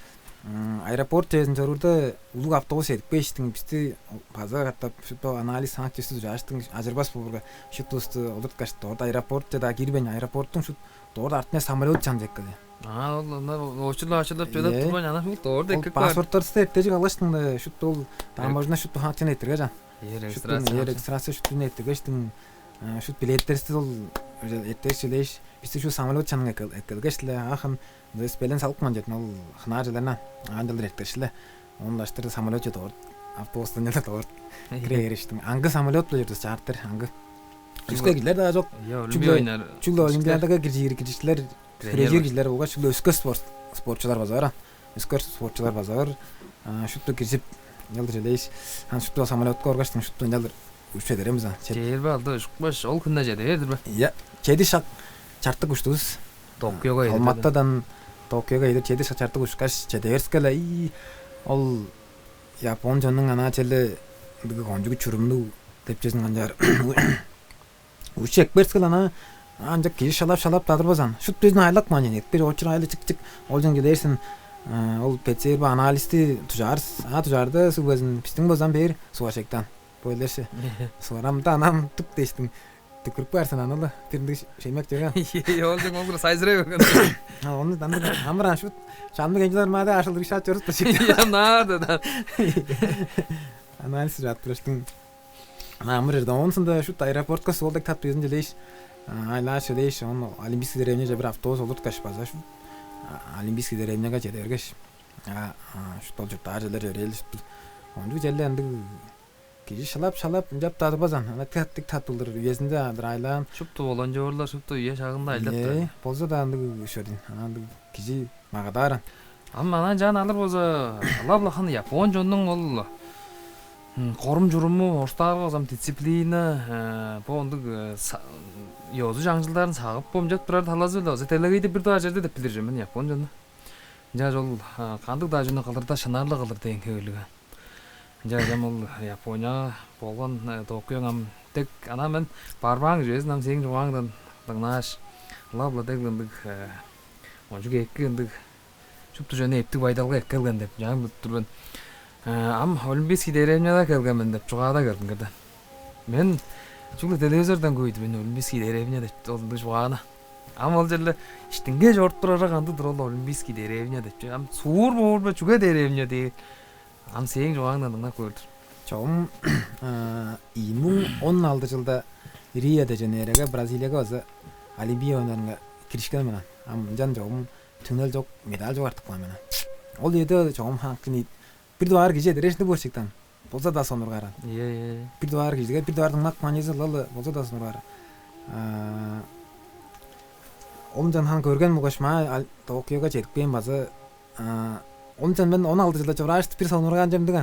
аэропорт чээрин чоруурда улуг автобус чедип кээштиң, бисти база катап шупту анализ санак чистиг дужааштың, ажырбас болурга шуптувусту олурткаш, дорт аэропортче-даа кирбейн, аэропорттуң шут дорт артына самолет чанып эккелди. А, ол ынаар очула-очулап чыдып Э, турбайн, анаа шул дорт ол эккеп каар. Паспорттарывысты эртежик алгаштың-даа, шупту ол таможня шупту хакчын эрттиргеш аан. Э, шупту регистрация. Э, регистрация шупту эрттиргештиң, э, шут билеттеривисти ол эртежик чилээш, бисти шу самолет чанынга эккел-, эккелгеш-ле, ахын бис белен салып каан четтин ол хынаар чыларна аан чылдыр эрткеш-ле. Оон улаштыр самолетче дорт, автобустан чылдыр дорт кире бериштиң. Аңгы самолет-биле чордувус, чартер, аңгы. Чүгле Өске кижилер-даа чок. Чүгле Олимпия ойнаар. Чүгле Олимпиадага киржир кижилер, киржир кижилер болгаш чүгле өске спорт, спортчулар база бар. Өске спортчулар база бар. А, шупту киржип, ынчалдыр чилээш, хан шупту самолетка оргаштың, шупту ынчалдыр учуп чедер эмес аан. Чээрби алды ушкаш, ол хүнне чеде бээр-дир бе? Ийе, чеди шак чартык уштувус. Токиога чеде. Алматадан Токиога чеде чеди шак чартык ушкаш, чеде берске-ле, ий, ол япон чоннуң анаа черле ындыг кончуг чурумнуг деп чезин канчаар учуп экперске-ле, анаа ынча кижи шалап-шалап тадырбазан. Шут безин айлак маан, экпир очур айлы чык-чык. Ол чон кедээрсин, э, ол П Ц Р бо анализти тужаарыс. А тужаарда сугбазын бистиң базан бээр сугар шектан. Бойлерше. Сугарамда анам тук дээштиң. Түкүрүп каарсан анала. Биринде шеймек жага. Ол чон ол сайзырай берген. А, ону дандык амыран шут. Шамдык энчилер маада ашыл ришат чорус да шектан. Я, надо, да. Анализ жатпырыштың. Ана амыр эрде. Онсунда шут аэропортка суолдак тап дезин желейш. Айлааш желейш, он Олимпийский деревняже бир автобус олурткаш база шу. Олимпийский деревняга чеде бергеш. А, шут ол чурттаар желер чөрээл шут. Ончуг желе андыг кижи шылап-шалап ынчап тадыбазан. Ана таттык таттылдыр үезинде адыр айлаан. Шупту волонтерлар, шупту үе шагында айлап турар. Болза да андыг үшөрдүн. Ана андыг кижи магадааран. Ам анаа чаан алыр болза, ылап-ла ханы япон чоннуң ол корум-чуруму, орустаарга болза ам дисциплина, бо ындыг ёзу-чаңчылдарын сагып бомчап турар талазы-биле база делегейде бир дугаар черде деп билир мен япон чонну. Ынчаш ол кандыг-даа чүнү кылырда шынарлыг кылыр дээн хевирлиг. Ынчаш ам ол Японияга болган Токиога ам дег, анаа мен барбаан кижи безин, ам сээң чугааңдан дыңнааш, ылап-ла дег ындыг кончуг эки ындыг шупту чүвени эптиг байдалга эккелген деп чаан билип тур мен. Ам Олимпийский деревняда келген мен деп чугаада келдиңер даан. Мен чүгле телевизордан көрдүм мен Олимпийский деревня деп ол ындыг чугааны. Ам ол черле иштинге чоруп турарга кандыг-дыр ол Олимпийский деревня деп. Ам суур боор бе, чүге деревня дээр? Ам сээң чугааң-на дыңнап көөр-дүр. Чогум ийи муң он алды чылда Рио-де-Жанейрога, Бразилияга база Олимпия ойнарынга киришкен мен. Ам ынчан чогум түңнел чок, медаль чок артып каан мен. Ол үеде чогум хаңкын ийит. Бир дугаар кижи эдережинде боор чыктан. Болза-даа сонургааран. Ийе, ийе. Бир дугаар кижиге, бир дугаар дыңнак манчызы лалы болза-даа сонургааран. Ол ынчан хан көрген болгаш маа Токиога чедип кээн база. Ол ынчан мен он алды чылда чораашты бир сонургаан чемдиг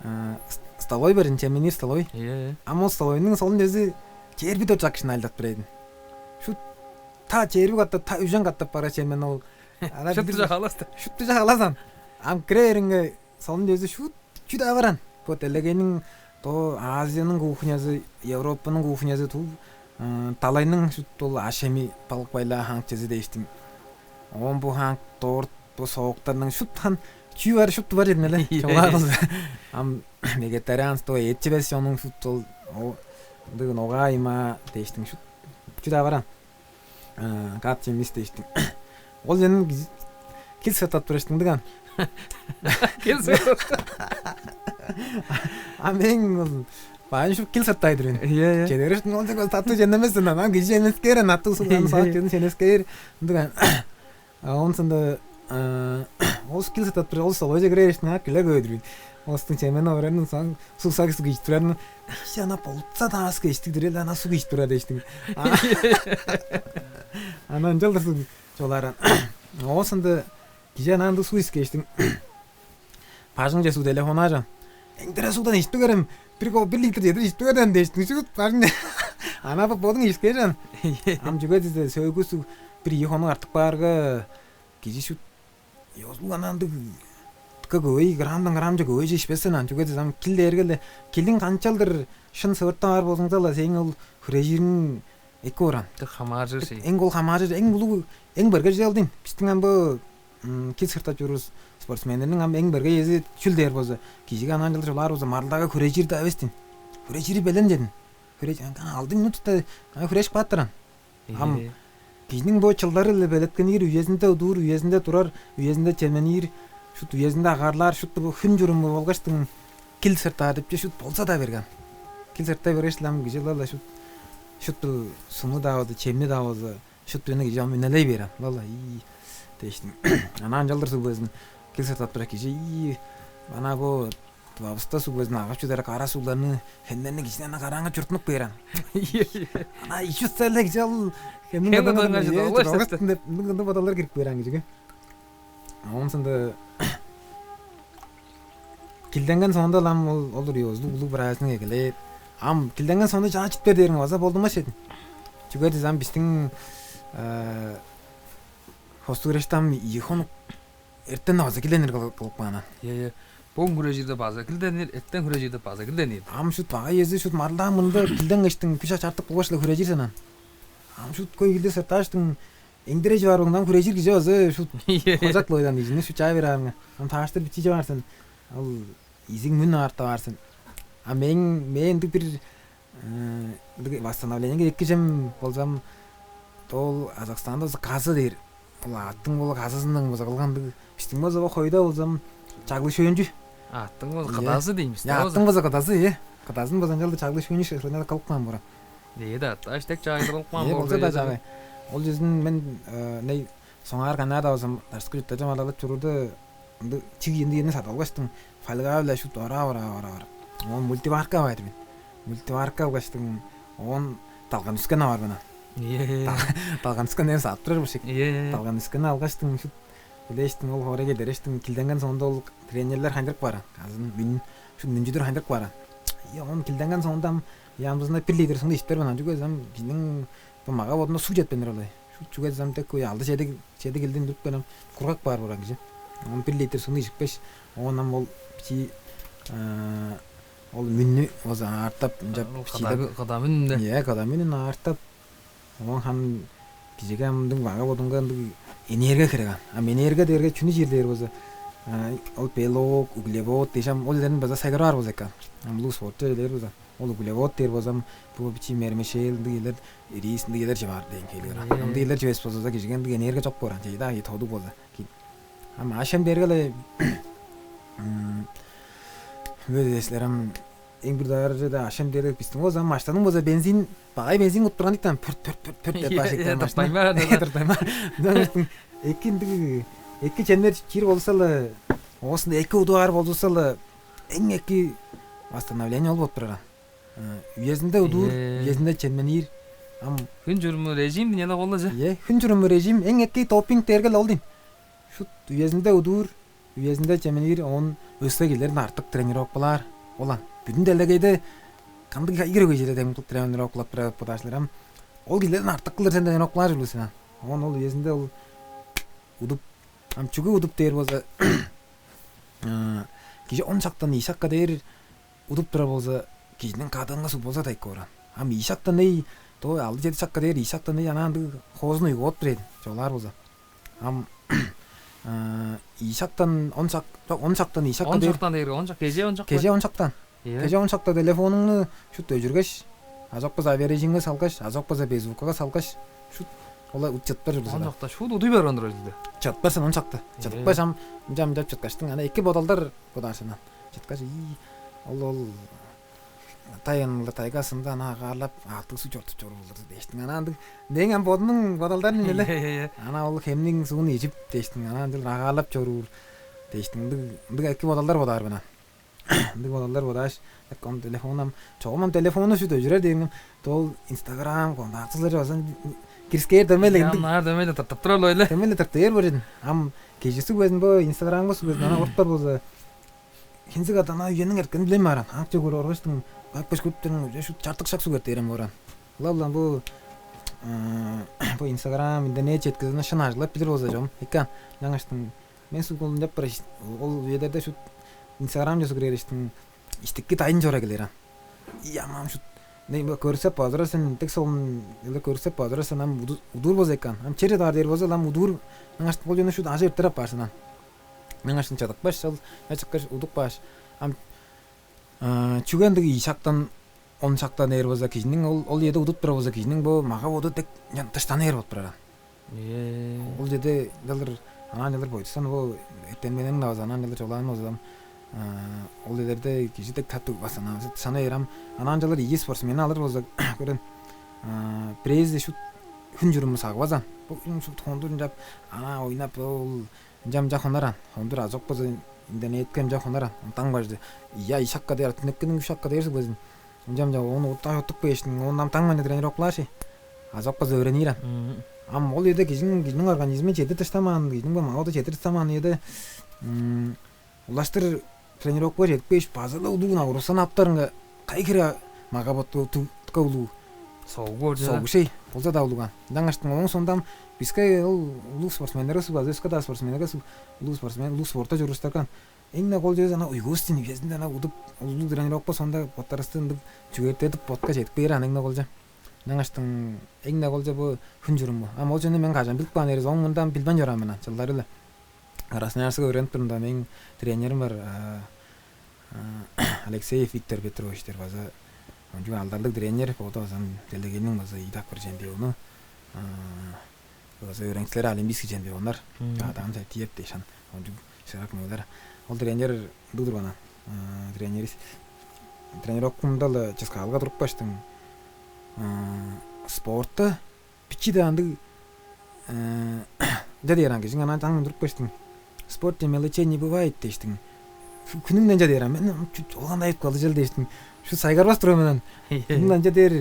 ан. Столовый берин, чемненир столовый. Ийе, ийе. Ам ол столовыйның солун чези чээрби дөрт чакшын айлдап бир эдин. Шу та чээрби катта, та үжен каттап бара чемнен ол. Шупту жагаласта. Шупту жагаласан. Ам кире беринге солун чези шут чү-даа баран. Бо делегейниң, то Азияның кухнязы, Европаның кухнязы, туу далайның шут ол ашеми балык байлаа хаанчызы дээштиң. Оон бу хаан дорт бу сооктарның шут хан чүү бар, шупту бар чедин эле. Чоңаа кылза. Ам вегетарианство эчи бес чонуң шут ол ындыг ногаа аймаа дээштиң шут чү-даа баран. Кат чемис дээштиң. Ол ченин кил сыртап турар иштиң дыган. Кил сыртап. А мен ол баян шуп кил сыртай тур мен. Иә, иә. Чедер иштиң ол дег тату чен эмес, анан кижи эмескээр, аттыг сулганы саат чедин ченескээр. Ындыган. А он сында ол кил сыртап тур, ол столовайже кирер иштиң ак киле көйдүр мен. Остуң чемени орарның соң суг сак суг ичип турарның. Ана болца даас кештиг дирел ана суг ичип турар дештиң. Ана ынчалдыр суг чолааран. Оосунда кижи анаан суг искештиң. Бажыңче суг телефон аажан. Эңдере сугдан ичип тугарым. Бир ко бир литр чедир ичип тугардан дештиң. Шут бажың. Ана бо бодуң ишкежан. Ам чүге дизе сөөгү суг бир ийи хонук артык баарга кижи шут ёзулуг анаан дыка көбөй грамдан грамче көбөй ишпестен ан чүге дизе ам кил дээрге-ле килиң канчалдыр шын сывыртап аар болзуңза-ла сээң ол хүрежириң эки оран. Хамааржыр сей. Эң ол хамааржыр, эң улуг, эң бергежи алдын. Бистиң ам бо кис кыртап чорувус спортсменнерниң ам эң берге ээзи чүл дээр болза, кижиге анаан чылдыр чулаар болза, марылдаага хүрежир-даа эвес дин. Хүрежири белен дедин. Хүреш ан алды минутта хүреш кааттыран. Ам кижиниң бо чылдары-биле белеткенир, үезинде удуур, үезинде турар, үезинде чемненир, шут үезинде агарлаар, шутту бо хүн чуруму болгаштың кил сыртаа депче шут болза-даа берген. Кил сыртаа бергеш-ле ам кижи ылап-ла шут шутту сумну-даа болза, чемни-даа болза, шут үени кижи ам үнелей берген. Ылап-ла ии дээштиң. Ана анчалдыр суг безин кил сыртап тура кижи ии ана бо Дывавыста суг безин агып чыдар кара сугларны хемнерни кижини ана карааңга чуртунуп кээран. Ана ичү стеле кижи ал хемнин Хем кадаңга кадаңга чыдып алгаш чыдып алгаш деп. Деп мындыг бодалдар кирип кээран кижиге. Оон сында килденген соонда лам ол олур ёзулуг улуг быраазының эгелээр. Ам килденген соонда жаа читпер дээриң база болдумаш эдим. Чүге дизам бистиң хостуг рештам ийи хонук эртен база килденир кылып каанан. Е, е. Богун хүрежирде база килденир, эртен хүрежирде база килденир. Ам шут бага ези шут марлаан мында килден кештиң күш ачартык болгаш-ла хүрежир сенан. Ам шут көй килде сыртааштың эңдире чывар оңдан хүрежир кижи база шут хожак лойдан ижини шут чаа бераарыңа. Ам тааштыр бичи чыгар сен. Ал изиң мүн аарта баар сен. А мен мен ындыг бир Э, ындыг восстановлениеге экижем болзам, ол Казахстанда болза казы дээр. Ол аъттың бол казызының болза кылган ындыг. Бистиң болза бо хойда болзам чаглы шөөнчү. Аъттың бол Э. кыдазы дейм бис. Я да, аттың болза кыдазы, э. Кыдазын болза ынчалды чаглы шөөнчү шырына кылып каан буран. Э, да, аштек чагайдырылып каан Э, болза да чагай. Ол жүзүн мен э, ней соңаар Канада болзам дашкы чуттажам алалып чуруда ынды чиг ынды эни садып алгаштың фольга-биле шут ора ора ора ора. Оон мультиварка бар мен. Мультиварка алгаштың оон далган үскен бар мына. Далган үскен эми садып турар бушик. Далган үскени алгаштың шут элештиң ол хореге дерештиң килденген соонда ол тренерлер хайндырып баар. Азын мүн шут мүнчүдүр хайндырып баар. Оон килденген соонда ам ямзында бир литр сугну ичип бермен ам чүге дезем кижиниң бо мага бодунда суг четпенир олай. Шут чүге дезем тек алды чеди чеди килдин дүрүп берем кургак баар буран кижи. Оон бир литр сугну ичипкеш, оон ам ол бичии ол мүннү база аартап ынчап Ол кыдамын үнүнде. Иә, кыдамын аартап оон хам кижиге амдың бага бодунга ындыг энергия керек ам. Ам энергия дээрге чүнү чирлээр болза, ол белок, углевод дээш ам ол илерин база сайгараар болза экен. Ам улуг спортчу элээр болза, ол углевод дээр болзам, бу бичии мермешел ындыг элер, рис ындыг элер чыгаар дээн хейлер. Ам ындыг элер чүвес болза кижиге ындыг энергия чок боор ам. Чейдаа тодуг болза. Ам ашем дээрге эле Мөдеслер ам эң бир даарыжы да ашем дээрге бистиң болза ам аштаның болза бензин багай бензин куттурган диктен пүрт пүрт пүрт пүрт деп баш Таппайма. Таппайма. Эки ындыг эки чемнер чир болза-ла оосунда эки удугаар болзуса-ла эң эки восстановление ол болуп турар. Үезинде удуур, үезинде чемненир. Ам Хүн чуруму режим динеле коллажа. Е, хүн чуруму режим эң эки допинг дээрге ол дейм. Шут үезинде удуур, үезинде чемненир, он өске килерин артык тренировкалаар. Олан. Бүдүн делегейде кандыг игрок эжеле тренировкалап турар подашылар ам. Ол килерин артык кылыр сен тренировкалаар жилбесин. Он ол үезинде ол удуп ам чүгү удуп дээр болза кижи он шактан ийи шакка дээр удуп турар болза кижиниң кадыынга суг болза да эки оран. Ам ийи шактан эй доо алды чеди шакка дээр ийи шактан эй анаандыг хоозун уйгуп отур эдим. Чолаар болза. Ам ийи шактан он шак жок он шактан ийи шакка Он дээр шактан дээрге он шак кеже он шак кеже он шактан. Кеже он шакта телефонуңну шут өжүргеш, азок база авиарежимге салгаш, азок база беззвуккага салгаш, шут Ол-ла чыдыптар чорду. Он чакта шуут удуй барган турар силер. Чыдыппар сен он чакта. Чыдыппар ам, ынча ынчап чыткаштың, ана эки бодалдар бодааш анан. Чыткаш, ии, ол ол тайынылар тайгазында ана агаарлап аактыг суг чортуп чоруурлар дээштиң. Ана ындыг дең ам бодунуң бодалдарын эле. Ана ол хемниң суун ижип дээштиң. Ана ындыг агаарлап чоруур дээштиң. Ындыг ындыг эки бодалдар бодаар мен. Ындыг бодалдар бодааш, он телефонам чогум ам телефону шүт өжүрер дээриң, ол Инстаграм, контактылар база кирискээр дөмей эле ындыг. Янаар дөмей эле тыртып турар ойле. Дөмей эле тыртыыр бир ам кежиси безин бо Инстаграмга суг безин ана ортпар болза, хинзиг ада ана үениң эрткенин билем ааран. Ак чогур оргуштуң бак беш күрүптүрүн уже шут чартык шак суг эртээрем оран. Ула улам бу бу Инстаграм, интернет четкизине шын ажыглап билир болза чогум. Эккан жаңаштың мен суг ол деп бар ол үелерде шут Инстаграм чозу кирер иштиң иштикки дайын чора келер ан. Ия мам шут не көрсеп базырар сен тек солун эле көрсеп базырар сен ам удуур болза эккан. Ам чере даар дээр болза ам удуур аңаштың ол жана шут ажы эртер апаар сен ан. Мен ашын чадык баш чыл ачыккаш удук баш. Ам чүге ындыг ий шактан он шактан ээр болза кижиниң ол ол ийеде удуп турар болза кижиниң бо мага боду дег дыштан ээр болуп турар. Ол жерде ынчалдыр анаан ынчалдыр бойдусан бо эртемгенин аваза анаан ынчалдыр чолаан болзам ол ээлерде кижи дег татыг басана сана ээрам анаан ынчалдыр ийи спортсмени алыр болза көрен бирээзи шут хүн чуруму сагбазан бо шут хондур ынчап ана ойнап ол ынча ынча хонаран хондур азок болза интернетке ынча хонаран онтан бажы ийи ай шакка дээр түнеккениң үш шакка дээр сугбазын ынча ынча ону уттай уттук бээштиң ону ам таң мында тренировкалааши азок болза өөренир ан ам ол үеде кижиң кижиниң организми чеди тыштамаан кижиниң бо мага да чеди тыштамаан үеде улаштыр тренировкага чедип кээш база-ла улуу нагрузканы аптарынга кай хире мага боттуутка улуу согуг согушей болза-даа улуган ынчангаштың ооң сондам биске ол улуу спортсменнерге суг азы өске-даа спортсменнерге суг улуу спортсмен улуу спортта чорууштарган эң-не кол чүвези ана уйгуустун үезинде ана удуп улуу тренировка сонда боттарысты ындыг чүгээртедип ботка чедип кээр ана эң-не колча ынчангаштың эң-не колча бу хүн чуруму ам ол чүнү мен кажан билип каан эрес оң мындан билбейн чораан мен чылдары эле Красноярскыга өөренип турумда мээң тренерим бар Алексеев Виктор Петрович дээр база кончуг алдарлыг тренер боду база делегейниң база ийдак бир чемпиону база өөреникчилери олимпийский чемпионнар Адам Сайтиев дээш ан кончуг шырак мөөлер ол тренер ындыг турган тренерис тренировкумда-ла чыскаалга туруп каштың спортта бичии-даа ындыг ынча дээр ан кижиң анаа таң туруп каштың спорт демелече не бывает дээштиң күнүңден ынча дээр ан мен ол кандай айтып калды чел дээштиң шу сайгарбас турган мен күнүң ынча дээр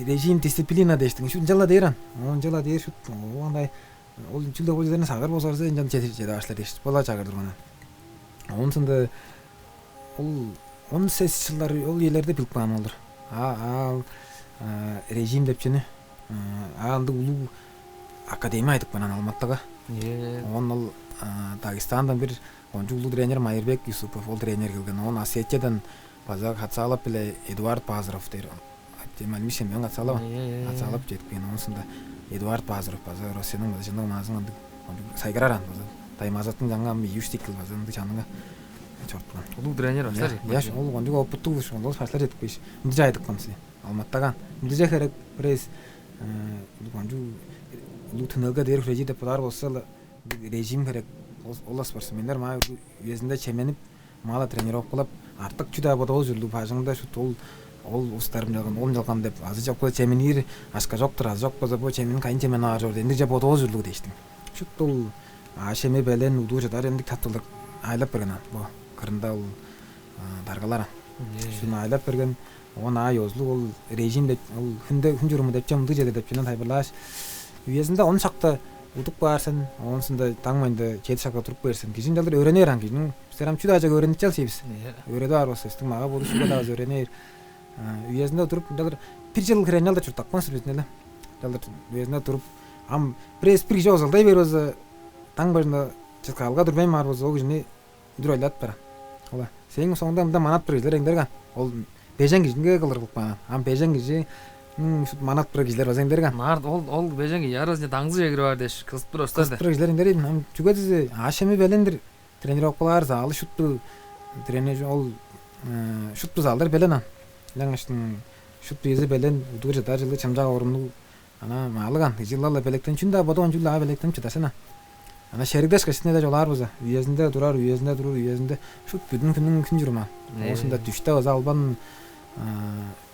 режим дисциплина дээштиң шу ынчала дээр ан ынчала дээр шу ол кандай ол чүл деп ол чүлерни сагар болзарза ынчан чеде башлар дээш бола чагар турган ан оонсунда ол он сес чылдар ол иелерде билип каан болур. А ал режим деп чүнү? А ындыг улуу академия айтып каан Алматыга. Он ол Дагестандан бир кончуг улуу тренер Майырбек Юсупов ол тренер келген. Он Осетиядан база Хацалов биле Эдуард Базаров дээр. Демалмишем мен Хацалова. Хацалов жетип каан онусунда Эдуард Базаров база Россияның база жынның маазын ындыг сайгарар ан база. Таймазаттың жаңа ам июш тикил база ындыг чаныңа чорткан. Улуу тренер баштар. Яш ол кончуг опыттуу ушул ол баштар жетпеш. Ынча айтып калмсы. Алматтаган. Ынча херек пресс кончуг улуу түнөлгө дээр хүрежи деп бодаар болса режим херек. Ол спортсменнер маа үезинде чеменип маа тренировкалап артык чүдаа бодовол ужурлуг бажыңында шут ол ол устарым жалган ол жалган деп азы жок болза чеминир ашка жоктур азы жок болза бу чемин кайын чемен аар чорду ындыг же бодовол ужурлуг дээштиң. Шут ол аъш эми белен удуу чыдар ындыг таптылдык айлап берген ан бу кырында ол даргалар ан. Шуну айлап берген он ай озулуг ол режим деп ол хүнде хүн чуруму деп чемдиг чеде деп чүнү тайбырлааш үезинде он шакта удуп каар сен, оонсунда даң майында чеди шакта туруп кээр сен. Кижи ынчалдыр өөренээр ан кижиниң бистер ам чү-даа чок өөренип чалчы бис. Өөредип аар болза, бистиң мага боду шуга-даа бис өөренээр. Үезинде туруп ынчалдыр бир чыл хире ынчалдыр чурттапкан силер бис ынчалдыр. Ынчалдыр үезинде туруп ам бир эс бир кижи озалдай бээр болза, даң бажында чыскаалга турбайн баар болза, ол кижини үндүр ойлап бара. Ола. Сээң соңунда мында манат бир кижилер эңдерген. Ол бежен кижинге кылыр кылып каан. Ам бежен кижи манат бир кижилер база эңдерген. Нарт ол ол бежен кижи аразынча даңзыже кирип аар дээш кызып тур остар да. Бир кижилер эңдерейн. Ам чүге дизе аъш эми белендир тренировкалаар залы шутту тренер ол шутту залдар белен ан. Жаңаштың шутту ези белен удур жадар жылы чымчак оруннуг Ана маалыган, кижи ылап-ла белектен, чүнү-даа бодавайн, чүгле ам белектенип чыдар сен а. Ана шеригдешкеш, силерде чугаалаар болза, үезинде турар, үезинде турар, үезинде шуут бүдүн хүннүң, хүн чурумаан. Э. Оозунда дүште база албан, а,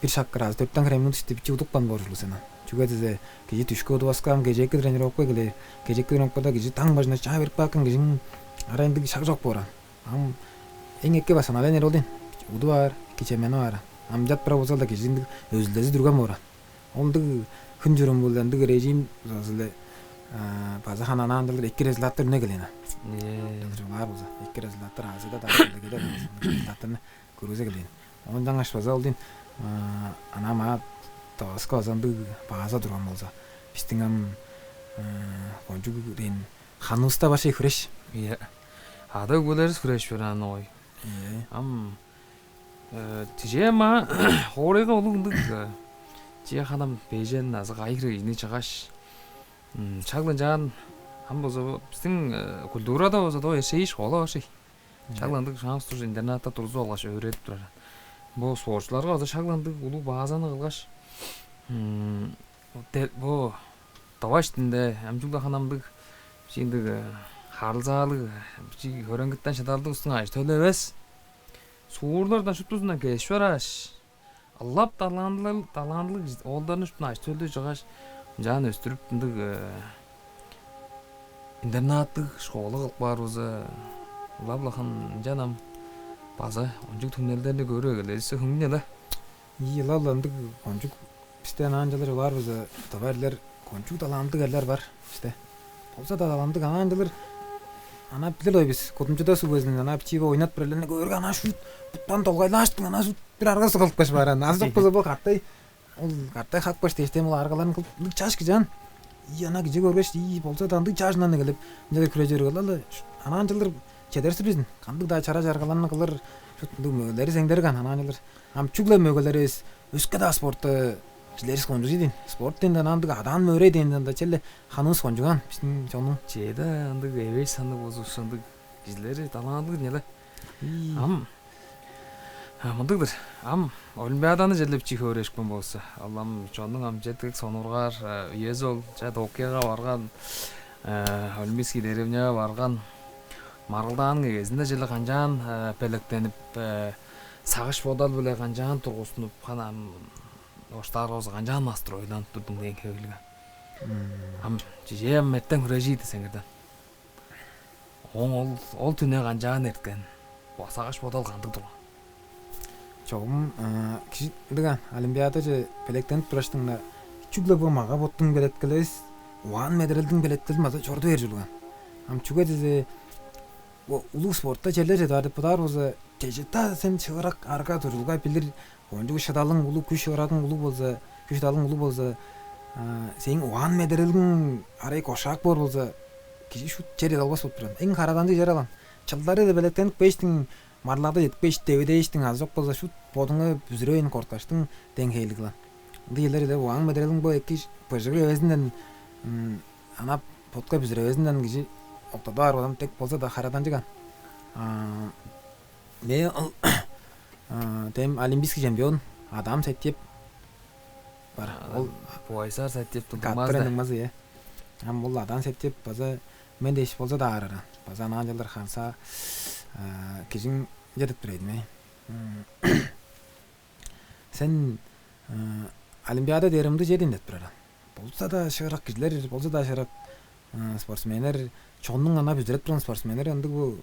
бир шак кыргазы дөртен хире минут ишти бичии удупкан боор ужурлуг сен а. Чүге дизе, кижи дүшке удуваска, ам кежээки тренировка эгелээр. Кежээки тренировкада кижи даң бажында чаа берип каапкан кижиниң арай ындыг шак чок боор аан. Ам эң эки восстановление ол дейн. Удуп аар, кичемени баар. Ам чат быра болза-ла, кижи ындыг өзүлдези дүрген боор аан. Ол ындыг хүн чурум-биле, ындыг режим база-ла, а, база хананандылар, эки результаттар үне келген. Ээ. Чугаалаар болза, эки результаттар Азияда-даа, делегейде-даа результаттарны көргүзе келген. Оон чаңгаш база ол дейн, а, ана маа Даваска база ындыг база турган болза, бистиң ам, а, кончуг дейн ханывыста баштай хүреш. Ийе. Ада-өгбелеривис хүреш бээр аан, ой. Ийе. Ам, э, тиже ма хоорайга улуг ындыг, э, че ханам бежен азы кайы хире кижини чыггаш, м, шак-ла ынчаан, ам болза бо бистиң, э, культурада болза доо эршээш, ола баштай. Мгм. Шак-ла ындыг шаамыс туржу интернатта турузуп алгаш, өөредип турар. Бо спортчуларга база шак-ла ындыг улуг базаны кылгаш, м, де-, бо Тыва иштинде ам чүгле ханамдыг, бичии ындыг, э, харылзаалыг, бичии хөреңгитен шыдалдыг улустуң ажы-төлү эвес, суурлардан шуптузундан кеш барааш, ылап талантылыг, талантылыг оолдарны шуптузун ажы-төлдү чыггаш, ынчаан өстүрүп, ындыг, э, интернаттыг школа кылып каар болза, ылап-ла хын ынчан ам база кончуг түңнелдерни көрүп эгелээр бис, хөңнү-ле. Ийе, ылап-ла ындыг кончуг бисте анаан чылыр олар база тыва эрлер, кончуг талантылыг эрлер бар бисте. Болза-даа талантылыг анаан чылыр, ана билир-ле бис, кудумчуда суг безин, ана бичии бо ойнап турарларны көөрге, ана шуут буттан долгайлааштың, ана шуут бир аргазы кылып каш баар аан. Азы чок болза бо катай, ол катай хак баш дээштен ол аргаларын кылып, ындыг чаш кижи аан. Ийи, ана кижи көргеш, ийи, болза-даа ындыг чаш ынан эгелеп, ынчалдыр хүрежер ылап-ла, анаан чылыр чедерсир бизин. Кандыг-даа чара-чаргаларны кылыр, шуут ындыг мөгелери сеңдерик аан, анаан чылыр. Ам чүгле мөгелер эвес, өске-даа спортта кижилеривис кончуг ийин. Спорт дээнде ана ындыг адаан мөөрей дээнде ында черле ханывыс кончуг аан, бистиң чоннуң. Чеде ындыг эвээш санныг болзувусса, ындыг кижилери талантылыг ийин але. Ийе. Ам, а, мындыг-дыр. Ам Олимпиаданы черле бичии хөөрешкен болза, ол ам чоннуң ам четтиг сонуургаар, э, үези ол, ча, Токиога барган, э, Олимпийский деревняга барган, маргылдааның эгезинде черле канчаан, э, белеткенип, э, сагыш-бодал-биле канчаан тургустунуп, хана ам оштаар болза, канчаан настройланып турдуң дээн хевирлиг. Мм. Ам чижээ ам эртен хүрежир-дир сеңерден. Ооң ол, ол дүне канчаан эрткен? Бо сагыш-бодал кандыг турган? Чогум, а, кижи ындыг аан, олимпиадаже белеткенип тураштың-на, чүгле бо мага-боттуң белеткели эвес, угаан-медерелдиң белеткелин база чорудуп бээр ужурлуг аан. Ам чүге дизе, бо улуг спортта черле чедип аар деп бодаар болза, чеже-даа сен шыырак арга-дуржулга билир, кончуг шыдалың улуг, күш-ырадың улуг болза, күш-шыдалың улуг болза, а, сээң угаан-медерелиң арай кошкак боор болза, кижи шуут чер чедип албас болуп турар. Эң хараданчыг чер-ле аан. Чылдары-даа белеткенип кээштиң, маргылдаада чедип кээш, девидээштиң, азы чок болза шуут бодуңну бүзүревейн корткаштың дээн хевирлиг-ле. Ындыг черлер-ле, угаан-медерелиң бо эки быжыг эвезинден, м, ана ботка бүзүревезинден кижи октадып аар бодум дег болза-даа хараданчыг аан. А, мээң ол, а, дем олимпийский чемпион Адам Сайтиев бар. А, ол Буайсар Сайтиевтиң каттыран дуңмазы. Дуңмазы, ийе. Ам ол Адам Сайтиев база мен дээш болза-даа аарар аан. База анаан чылдыр ханса, а, кижиң чедип тур ийин, ээ. М, сен, а, олимпиада дээрге ындыг чер ийин деп турар аан. Болза-даа шыырак кижилер, болза-даа шыырак, а, спортсменнер, чоннуң ана бүзүреп турган спортсменнер ындыг бо,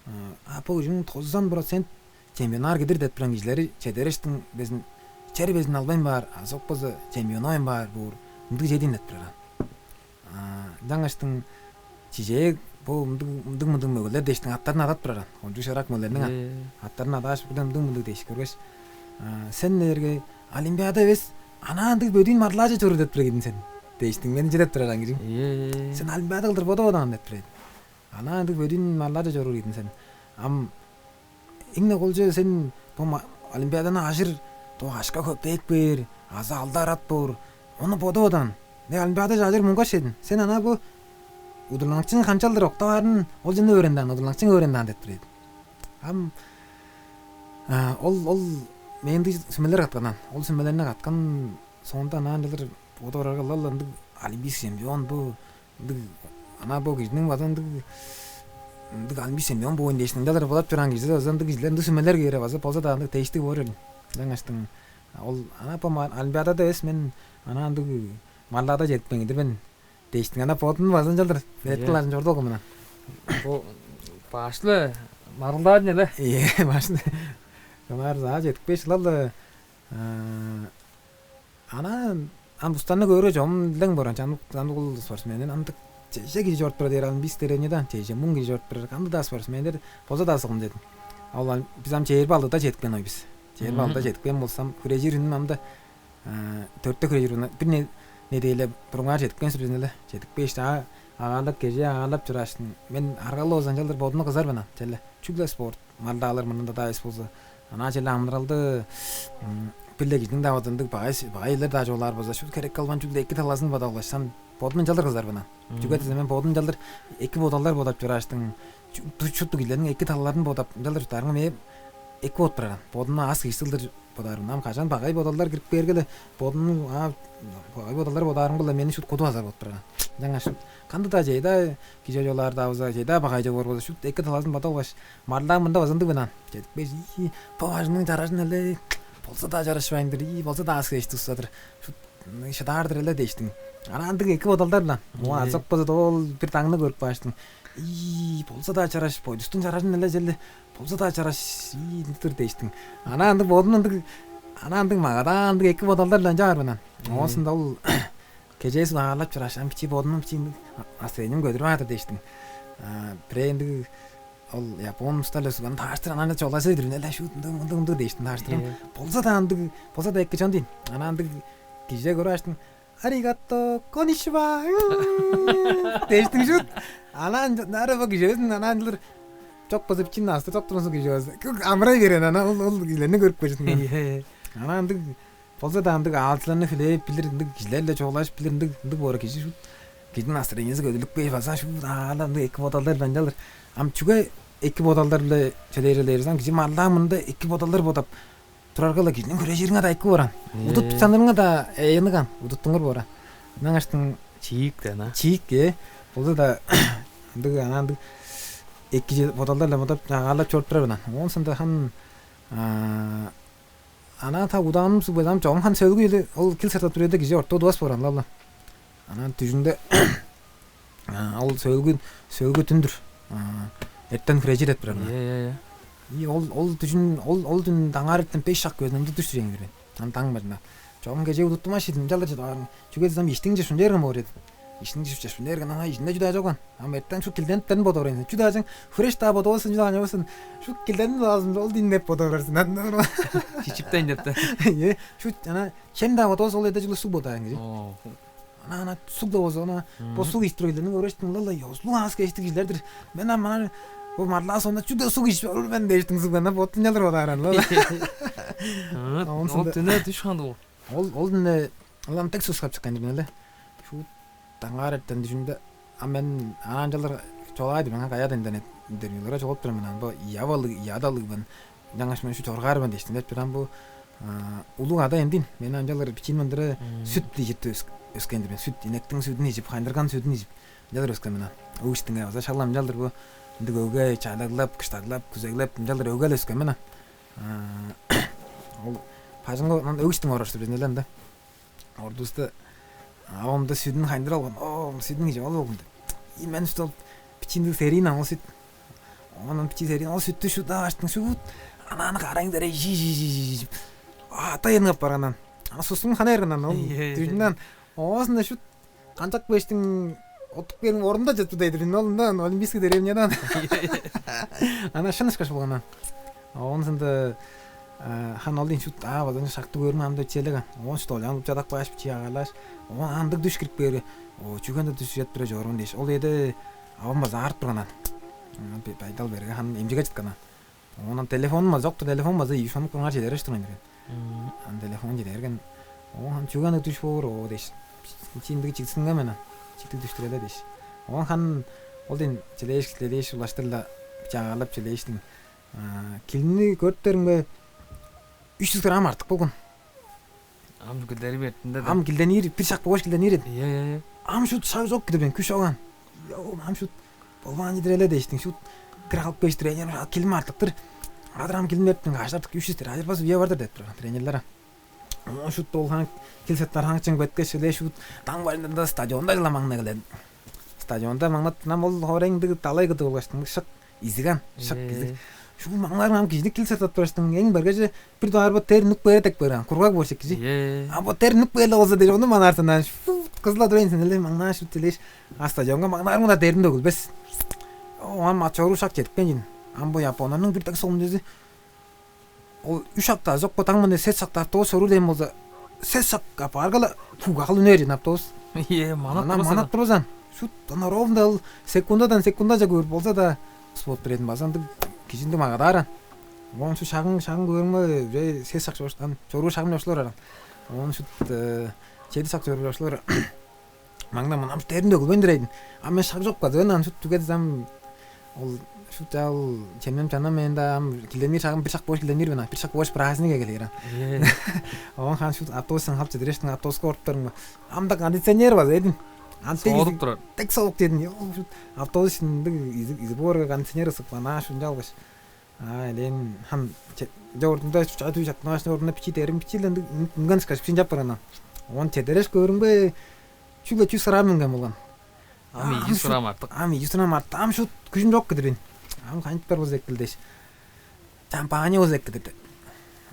а, а, бо кижиниң тозан процент чемпионнаар кидир деп турган кижилери чедерештиң безин, чер безин албайн баар, азы чок болза чемпионнавайн баар боор, ындыг чер ийин деп турар аан. А, ынчангаштың чижээ бо мындыг, мындыг, мындыг мөгелер дээштиң аттарын адап турар аан. Кончуг шыырак мөгелерниң ат-, ээ, аттарын адааш, бир-ле мындыг, мындыг дээш көргеш, а, сен дээрге олимпиада эвес, анаа ындыг бөдүүн маргылдааже чоруур деп турар ийин сен дээштиң, мени чедип турар аан кижиң. Ээ. Сен олимпиада кылдыр бодавадаан деп турар ийин. Анаа ындыг бөдүүн маргылдааже чоруур ийин сен. Ам эң-не кол чүве сен бо ма-, олимпиаданы ажыр, доо акша-көпеек бээр, азы алды-арат боор, ону бодавадаан. Не олимпиадаже ажыр муңгаш чедиң. Сен анаа бо удурланыкчының канчалдыр октап аарын, ол чүвени өөрен даан, удурланыкчың өөрен даан деп турар ийин. Ам, а, ол, ол мээң ындыг сүмелер каткан аан. Ол сүмелерни каткан соонда анаан чылдыр бодап орарга, ылап-ла ындыг олимпийский чемпион бо, ындыг, ана бо кижиниң база ындыг, ындыг олимпийский чемпион боор дээш, ынчалдыр бодап чораан кижи база ындыг кижилер, ындыг сүмелер кээр база болза-даа ындыг дээштиг боор эле. Ынчангаштың ол ана бо ма-, олимпиадада эвес, мен ана ындыг маргылдаада чедип кээп-тир мен дээштиң. Ана бодуң база ынчалдыр, ийе, белеткел ажын чорудуп алган мен. Бо башкы-ла маргылдаан эле. Ийе, башкы. Кымаар-даа чедип кээш, ылап-ла, а, ана ам бустарны көөрге, чогум илең боор, ам чамдык, чамдык ол спортсмендер ам дыка чеже кижи чоруп турар дээр, олимпийский деревнядан чеже муң кижи чоруп турар, кандыг-даа спортсмендер болза-даа сыгым дедим. Ол ам, бис ам чээрби алдыда чедип каан бис. Чээрби алдыда, мгм, чедип каан болза, хүрежир үнүм ам-даа, а, дөртте хүрежир үнүм, бир не-, неделя бурунгаар чедип каан силер бис эле. Чедип кээш, а, агаарлап, кежээ агаарлап чорааш, мен аргалыг болза, ынчалдыр бодумну кызар мен ам, черле. Чүгле спорт, маргылдаалар мурнунда-даа эвес болза, анаа черле амыдыралды, м, бир-ле кижиниң-даа бодунда багай, багай черлер-даа чугаалаар болза, шуут херек кылбайн, чүгле эки талазын бодап алгаш, ам бодумну ынчалдыр кызар мен ам. Мгм. Чүге дизе мен бодум ынчалдыр эки бодалдар бодап чорааштың, чу-, шупту кижилерниң эки талаларын бодап, ынчалдыр чурттаарымга, мээң эки болуп турар ам. Бодумну аас-кежиктиг кылдыр бодаар мен. Ам кажан багай бодалдар кирип кээрге-ле, бодумну, а, багай бодалдар бодаарым-биле мени шуут куду базар болуп турар ам. Ынчангаш шуут кандыг-даа чеже-даа кижи чугаалаар-даа болза, чеже-даа багай чугаалаар болза, шуут эки талазын бодап алгаш, маргылдаам мында база ындыг мен ам. Чедип кээш, ийи, бо бажыңның чаражын эле болза-даа чарашпайн-дыр, ийи, болза-даа аас-кежиктиг улус-тур, шуут шыдаар-дыр эле дээштиң. Анаа ындыг эки бодалдар-ла. Оон, ийе, азак болза-даа ол бир дагны көрүп кааштың. Ийи, болза-даа чараш, бойдустуң чаражын эле черле болза-даа чараш, ийи, ындыг-дыр дээштиң. Анаа ындыг бодумну ындыг, анаа ындыг магадаан, ындыг эки бодалдар-ла ынчаар мен ам. Ийе. Оон соонда ол кежээ суг агаарлап чорааш, ам бичии бодумнуң бичии ындыг настроением көдүрүп аар-дыр дээштиң. А, бирээ ындыг ол япон улустар-ла суган таарыштыр, анаа чугаалажы берген эле, шуут ындыг, мындыг, мындыг дээштиң таарыштыр. Ийе. Болза-даа ындыг, болза-даа эки чон дийин. Анаа ындыг кижи көрүп кааштың, «Аригато, конничива» дээштиң шуут. Анаа ынча-, нара бо кижи безин, анаа ынчалдыр чок болза, бичии настыр чок турган соң кижи безин. Амырай берген, анаа ол, ол кижилерни көрүп кээштиң. Ийе. Анаа ындыг болза-даа ындыг аалчыларны хүлээп билир, ындыг кижилер-биле чугаалажып билир, ындыг, ындыг боор кижи шуут. Кижиниң настроениези көдүрлүп кээр, база шуут аалам ындыг эки бодалдар-биле ынчалдыр. Ам чүге эки бодалдар-биле чөлээрелээрзиң, кижи маргылдаам мында эки бодалдар бодап турарга-ла, кижиниң хүрежириңер-даа эки боор ам. Ээ. Удуп санырыңар-даа ыянык ам, удуптуңар боор ам. Ынчангаштың чиик-даа, ана. Чиик, ээ. Болза-даа ындыг, анаа ындыг эки че-, бодалдар-ла бодап, агаарлап чоруп турар мен ам. Оон соонда хам, а, анаа та удааным суг бе, ам чогум хам сөөлгү-ле, ол кил сыртап турарда кижи орта удувас боор ам-ла. Анаа дүжүмде, а, ол сөөлгү, сөөлгү дүн-дүр. А, эртен хүрежир деп турар мен ам. Ийе, ийе, ийе. И ол, ол дүжүм, ол, ол дүн даңаар эртен беш шак көзүн ындыг дүш дүжең берген. Ам даң бажында. Чогум кежээ удуптунмас чүве-дир, ынчалдыр чыдып аар мен. Чүге дизе ам иштиң чыпшын берген боор эди. Иштиң чыпшын берген, анаа иштинде чүү-даа чок ам. Ам эртен шуут килденип-тенип бодап орар сен. Чүү-даа чаң, хүреш-даа бодавас сен, чүү-даа чаңчавас сен. Шуут килденип алзын, ол дийин деп бодап орар сен. Чип-чиптейн деп-даа. Ийе, шуут анаа чем-даа бодавас, ол эрте чүгле суг бодаар кижи. Оо. Анаа, анаа суг-даа болза, анаа бо суг ижип турар кижилерни көргештиң, ылап-ла ёзулуг аас-кежиктиг кижилер-дир. Мен ам анаа бо маргылдаа соонда чүгле суг ижип олур мен дээштиң суг, анаа боттуң чалыр бодаар ам-ла. Аа, оон ол соонда дүне дүш кандыг ол? Ол, ол дүне ылам дег суксап чыккан-дыр мен але. Шуут даңгаар эртен дүжүмде, а мен анаа ынчалдыр чугаалай-дыр мен, каяа-даа интернет интервьюларга чугаалап турар мен, ам бо ия балыг, ия далыг мен. Ынчангаш мен шуут чоргаар мен дээштиң деп турам. Бо, а, улуг ада эмдин. Мен ынчалдыр бичиин мындыра сүт ижип өс-, өскен-дир мен. Сүт, инектиң сүдүн ижип, хайындырган сүдүн ижип, ынчалдыр өскен мен ам. Өг иштинге база шак-ла ынчалдыр бо ындыг өгге чайлаглап, кыштаглап, күзеглеп, ынчалдыр өгге-ле өскен мен ам. А, ол бажыңга ынчан өг иштинге орар-дыр бис эле ында. Ордувуста авамда сүдүн хайындырып алган. Оо, сүдүн кижи ол болгун деп. И мен что, бичиндиг сериин аңгы сүт. Оон бичии сериин, ол сүттү шуут ааштың шуут. Анаа аны караң дере жи жи жи жи жи. Ата янып баргандан. Ана сустуң хана эргендан ол. Ийе, ийе. Дүжүнден. Оозунда шуут канчак бештиң оттук бериң орунда чыттып дейдир. Ол ында олимпийский деревнядан. Ана шын ышкаш болган. Оон соонда, э, хан ол дийин шуут, а, база шактыг көрүм ам деп чиелеген. Оон шуут олчаан уруп чадап кааш, бичии агаарлааш, оон андыг дүш кирип кээрге, о, чүге ындыг дүш чедип тура чоруур мен дээш. Ол үеде авам база аарып турган аан. М, бе-, байдал берге хан эмчиге чыткан аан. Оон телефонум база чок-тур, телефон база ийи-үш хонук бурунгаар чедереш турган ийин. М. Ам телефон чедерген. Оон хан чүге ындыг дүш боор, о, дээш. Чи ындыг чигзинген мен аан. Чиктиг дүш-түр эле дээш. Оон хан ол ден чилээш, чилээш улаштыр-ла чагаалап чилээштиң. А, килни көрүптеримге, үч жүз грамм артык болган. Ам килденип эртинде. Ам килденир, бир шак болгаш килденир эдим. Ийе, ийе, ийе. Ам шут шак чок кидирбейн, күш чок аан. Йоо, ам шут болбаан чедир эле дээштиң, шут кире калып кээш, тренер килим артык-тыр. Адыр ам килим эртиң, ажырдык, үш чүстер, ажырбас үе бар-дыр деп турган тренерлер ам. Оон шут ол хаан кил сыттар хаан чыгып кеткеш, эле шут даң бажында стадионда чыла маңнай келген. Стадионда маңнап турам, ол хоорайдың далай кыдыг болгаштың, шык изиг аан, шык изиг. Шул маңнаар ам кижини кил сыртап тургаштың, эң бергеже бир дугаар бо дерт үнүп кээр деп көрген, кургаг боор шик кижи. Ийе. А бо дерт үнүп кээр болза дээш, ону манаарсан аан, шут кызыла турайн сен эле, маңнаа шут элеш. А стадионга маңнаар мында дерт төгүлбес. Оон ам чоруу шак чедип каан чын. Ам бо японнарның бир дег солун чүзү. Ол үш шакта чок бо, даң мында сес шакта автобус чоруур дээн болза, сес шак апаарга-ла, фуга кыл үнер ийин автобус. Ийе, манап, манап турбас аан. Шут ана ровно ол секундадан секундаже көөр болза-даа, спорт бир эдин база ындыг кижи ындыг магадаар аан. Оон шагын шагын көөрүңме, уже сес шак чоруур шагым чоршулар аан. Оон шут чеди шак чоруур чоршулар. Маңнаа мынам дерт төгүлбейн турар ийин. А мен шак чок база ынан шут, чүге дезем, ол шут чаал чемнем чанам мен да, ам килденир шагым бир шак бош килденир мен, бир шак бош праздник эгелээр аан. Оон хаан шут автобустан халып чедирештиң, автобуска оруптарым ба. Амда кондиционер база эдин. Ам соодуп турар. Тек соок дедим. Йоо, шут автобус ындыг изиг, изиг боорга кондиционер ысык бана шунча алгаш. А элээн хам жордунда чаа дүй чаттынгаашны ордунда бичии дерим, бичии ындыг үнген скачып шинчап барган. Оон чедереш көөрүмге чүгле чүс грамм үнген болган. Ам ийи чүс грамм артык. Ам ийи чүс грамм артык. Ам шут күжүм чок кидирин. Ам канчыптар болза экил дээш. Чам баанчы болза экил дирди.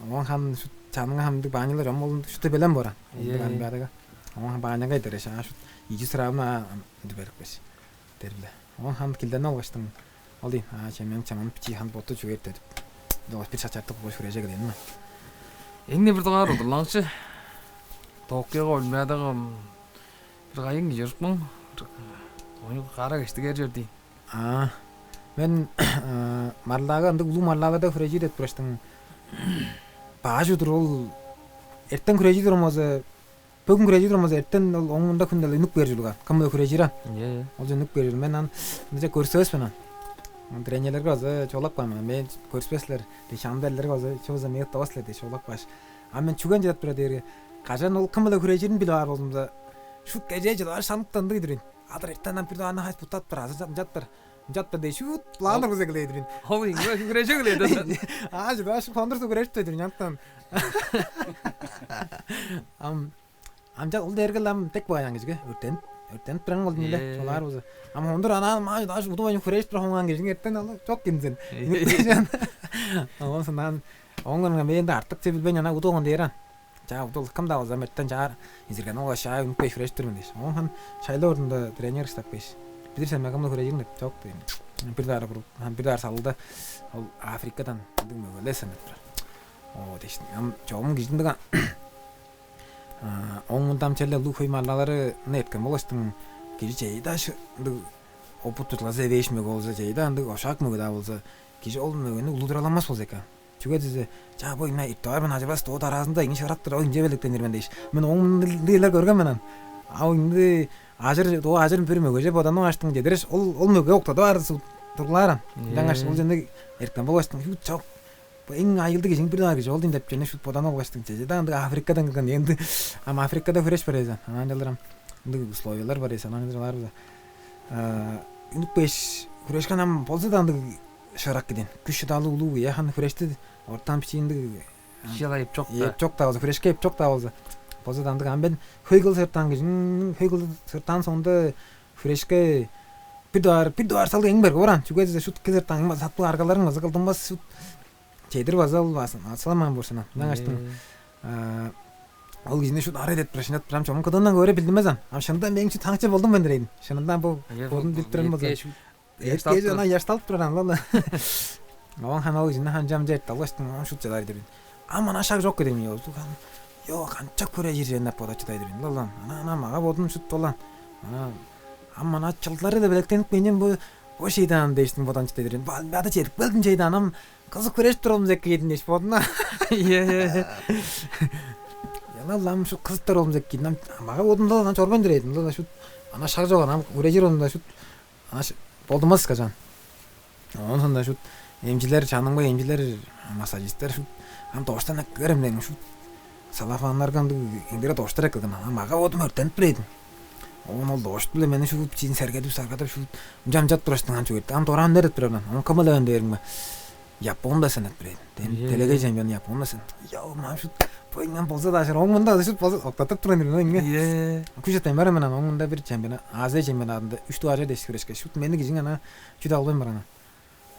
Оон хам шут чаныңа хамдыг баанчылар ом болун шуты белем бора. Олдуг олимпиадага. Оон хам баанчага эдереш. А шут ийи чүс грамм ам ынды берип кеш. Дериле. Оон хам килден алгаштың. Ол дейн, а чемнен чаман бичии хан ботту чүгээр дедип. Долаш бир шачартык бош хүрежек элээн ма. Эңне бир дугаар удурлаңчы. Токиога олимпиадага бир кайын кижи ырыкмаң. Ону кара кештигер чор дейн. А мен марлаага ындыг улуу марлааларда хүрежир деп тураштың. Бааш удур ол эртен хүрежир турмазы Бөгүн хүрежир турмазы эртен ол оңунда хүнде үнүп кээр чүлүг а. Кым-биле хүрежир а? Ийе. Ол үнүп кээр чүлүг. Мен ан мынча көрсөбүс мен ан. Тренерлерге база чугаалап каан мен. Мен көрүспес силер дээш, анда элдерге база чүвеза мени тывас силер дээш чугаалап кааш. А мен чүген чыдап тура дээрге, кажан ол кым-биле хүрежирин билип аар болзумза, шут кежээ чыдаар шаныктанды кидирин. Адыр эртен ан бир дааны хас буттап тур, азы ынчаттыр. Ынчаттыр дээш шут лааныр кызы кылыйдырын. Ол иңге хүрежек эле. А чыдаар шут хондурсу хүрежип тур ынчаттан. Ам Амча ол дээрге ам тек бааян кижиге өртенип, өртенип туран ол ниле чолаар болза. Ам хондур анаан маа даш удуп ойнуп хүрээш тура хонган кижиң эртен ала чок кимзен. Инек дээжен. Оон санаан оңгонга мээндээ артык че билбейн ана удуган дээр ан. Чаа удул кым да болза эртен чаар изирген ол шаа үнүп кеш хүрээш тур мен дээш. Оон хан шайлы ордунда тренер штап кеш. Билир сен мегамда хүрээжиң деп чок дейм. Бир даар куруп, бир даар салылда ол Африкадан ындыг мөгелесен деп турар. Оо дээш. Ам чогум кижиндиг Оң мында ам черле улуг хөй марлаларны эрткен болгаштың, кижи чейда ындыг опыт тутулгазы эвээш мөге болза, чейда ындыг ошак мөге-даа болза, кижи ол мөгени улудураламас болза экен. Чүге дизе, чаа бо имне иптавар мен ажырбас доо дараазында эң шыырак-тыр, ол инче белектенир мен дээш. Мен оң мындыылар көрген мен ан. А ынды ажыр доо ажыр бир мөгеже боданып аштың чедиреш, ол ол мөге октадып аар тургулаарам. Ынчангаш ол чүнү эрткен болгаштың, чок Бо эң айылдыг кижиң бир даа кижи ол дейн деп чүвени шут бодан алгаштың чеже-даа ындыг Африкадан келген. Энди ам Африкада хүреш бар эзен. Анан чалдыр ам ындыг условиялар бар эзен. Анан чалдыр база үнүп кээш хүрешкен ам болза-даа ындыг шыырак кидин. Күш шыдаалы улуу яхан хүрешти ортан бичииндиг Шыла эп чок да. Эп чок да болза, хүрешке эп чок да болза. Болза-даа ындыг ам бен хөй кыл сыртаан кижиң хөй кыл сыртаан соонда хүрешке бир дугаар бир дугаар салды эң берге баран. Чүге десе шут кыл сыртаан саттуу аргаларың база кылдынмас шут Чедир база ол базын ацыламаан болзун. Мындан аштың ол кижини шут ары деп турар шынап турам чогум кыдыындан көре билдимес ам. Ам шынында мээң шут таңчы болдум мен дирейн. Шынында бу бодун билип турар болза. Эртке жана яшталып турар ам лала. Оон хан ол кижини хан жам жер талгаштың ам шут жалар дирин. Ам ана шаг жок кедем ёлду хан. Йо канча көре жир жен деп бода чыдай дирин. Лала. Ана ана мага бодун шут долан. Ана ам ана чылдары да белектенип менен бу бо шейдан дейсин бодан чыдай дирин. Бада чедип келдим шейдан ам Кызып хүрежип туралым зекке кедин дээш бодуна. Ийе, ийе. Яла лам шу кызып туралым зекке кедин. Мага бодумда дан чорбайн тур эдим. Ла шу ана шаг жок анам хүрежир онда шу ана болдумас кажан. Оон сонда шу эмчилер чанымга эмчилер массажисттер шу ам доштан эккерем дегин шу салафаннарга ындыг эңдере доштур эккелген. Ам мага-бодум өрттенип турар ийин. Оон ол дошт-биле мени шуут чиин сергедип, саргадып, шуут ынча-ынча турар-дыр, ынча чүве. Ам дораан не деп турар мен? Оон кым-биле мен дээрим бе? Япон-даа сен деп турар ийин. Ийе. Делегей чемпион Япон-даа сен. Йоо, мам шуут, бо иңен болза-даа шыр. Оң мында шуут болза октатып турган ийин, иңен. Ийе. Күш четпейн барам мен аны. Оң мында бир чемпиона, Азия чемпионадында үш дугаар чер дээш хүрешкеш, шуут мени кижиң ана чүдү албайн барган.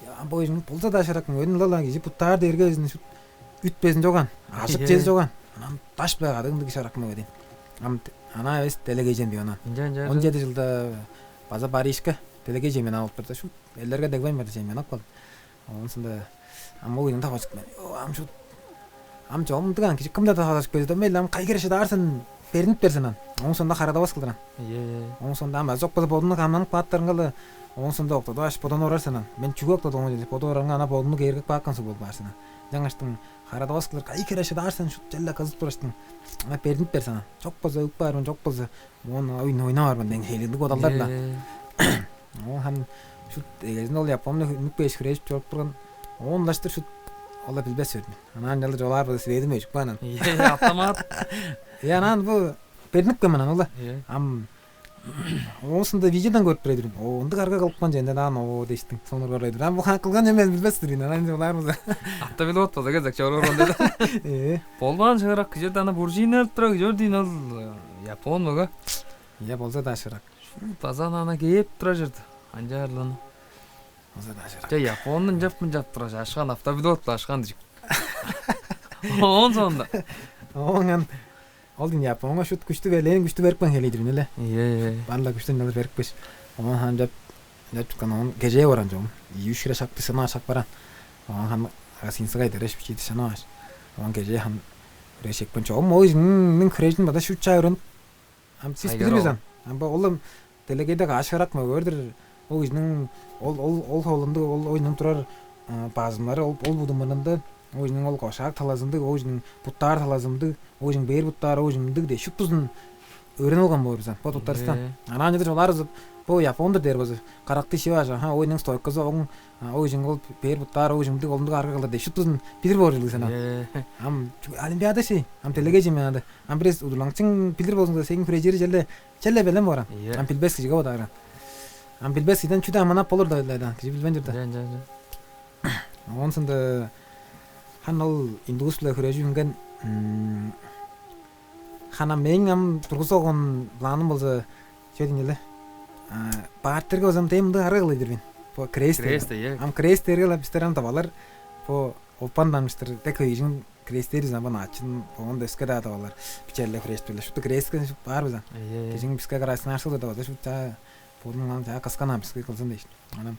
Я, бо кижиң болза-даа шырак, мөөнүн-ла кижи буттаар дээрге безин шуут үт безин чоган, ажык чези чоган. Анан даш-биле кадыг ындыг шырак мөге дейн. Ам т-, ана эвес делегей чемпион аан. Ынча, ынча, он чеди чылда база Парижке делегей чемпион алып турда, шуут элдерге дегбейн барды, чемпион алып калды. Оон соонда ам ол кижиң таваржып мен. О, ам шуут, ам чогум ындыг аан, кижи кым-даа таваржып келди. Дөмей-ле ам кайгыра шыдаар сен, бернип бер сен аан. Оон соонда харадавас кылдыр аан. Ийе, ийе. Оон соонда ам азы чок болза бодуңну камнанып кааттарыңга-ла, оон соонда октадып аш бодап орар сен аан. Мен чүге октадым оон деп бодап орарыңга, ана бодуңну кээргеп каапкан суг болуп каар сен аан. Ынчангаштың харадавас кылдыр, кайгыра шыдаар сен, шуут черле кызып тураштың. Ана бернип бер сен аан. Чок болза өп каар мен, чок болза оон ойнап аар мен деген хейлиглиг бодалдар-ла. Ээ. Оон харын шуут эгезинде ол Японну үнүп кээш хүрежип чоруп турган. Оон улаштыр шуут ол-ла билбес чордум. Анаа ынчалдыр чугаалаар болза, силээдим өжүп каан аан. Ийе, автомат. Э, анаа бо бернип келген мен аны ол-ла. Ийе. Ам оон соонда видеодан көрүп турар ийин. О, ындыг арга кылып каан чүве-дир аан, о, дээштиң. Сонуургаар турар ийин. Ам бо кылган чүвем билбес-тир ийин, анаа ынча чугаалаар болза. Автопилот болза кезек чоруп орган дээш. Ээ. Болбаан шыырак кижи-дир, ана буржииннер тура кижи-дир ийин ол, э, Япон мөге. Ийе, болза-даа шыырак. База ана кээп турар чорду. Анчаарланы. Болза-даа шыырак. Че, Японну ынчап-мынчап тура ашкан, автопилот-ла ашкан дижик. Оон соонда. Оон ам ол дин Японга шуут күштү бе-, элээн күштү берип каан хевирлиг-дир ийин але. Ийе, ийе. Барын-на күштүн алыр берипкеш. Оон харын ынчап, ынчап чыткан, оон кежээ барган чогум. Ийи-үш хире шак дышынып аш ап барган. Оон харын гостиницага кайда, эш бичии дышынып аш. Оон кежээ харын хүреш экпейн чогум. Ол кижиниң хүрежин база шуут чаа өөренип. Ам бис билир бис ам. Ам бо ол ам делегейде каш херек мөге-дир. Ол кижиниң ол, ол, ол холунда ол, ол кижиниң турар, а, базымнары, ол, ол будумнарында, ол кижиниң ол кошкак талазы ындыг, ол кижиниң буттаар талазы ындыг, ол кижиниң бээр буттаары, ол кижиниң ындыг дээш, шуптузун өөренип алган боор бис ам бо туттарыстан. Ээ. Анаа ынчалдыр чугаалаар болза, бо Япон-дур дээр болза, карактыы шип аш, аха, ол кижиниң стойказы оң, а, ол кижиниң ол бээр буттаары, ол кижиниң ындыг, ол ындыг арга кылыр дээш, шуптузун билир боор ужурлуг сен ам. Ээ. Ам чү-, олимпиада ши, ам делегей чемпионады. Ам бир эвес удурланыкчың билир болзуңза, сээң хүрежири черле, черле белен боор ам. Ийе. Ам билбес кижиге бодаар аан. Ам билбес кижиден чүү-даа манап болур-даа, ынча-даа. Кижи билбейн чорда. Ынча, ынча, ынча. Оон соонда харын ол индус-биле хүрежип үнген, м, харын ам мээң ам тургузуп алган планым болза, чүве дээни-ле. А, бартерге болза ам дем ындыг арга кылыр-дыр мен. Бо крест. Крест, ийе. Ам крест дээрге-ле бистер ам тывалар бо опан дамчыштыр дег хөйжүң крест дээр бис ам, бо начын, оон-даа өске-даа тывалар бичии-ле хүрежип турлар. Шупту крестке баар бис ам. Ийе, ийе. Кижиң биске красноярскыда база шуут чаа, бодунуң ам чаа кыскан ам биске кылзын дээш. Анаа,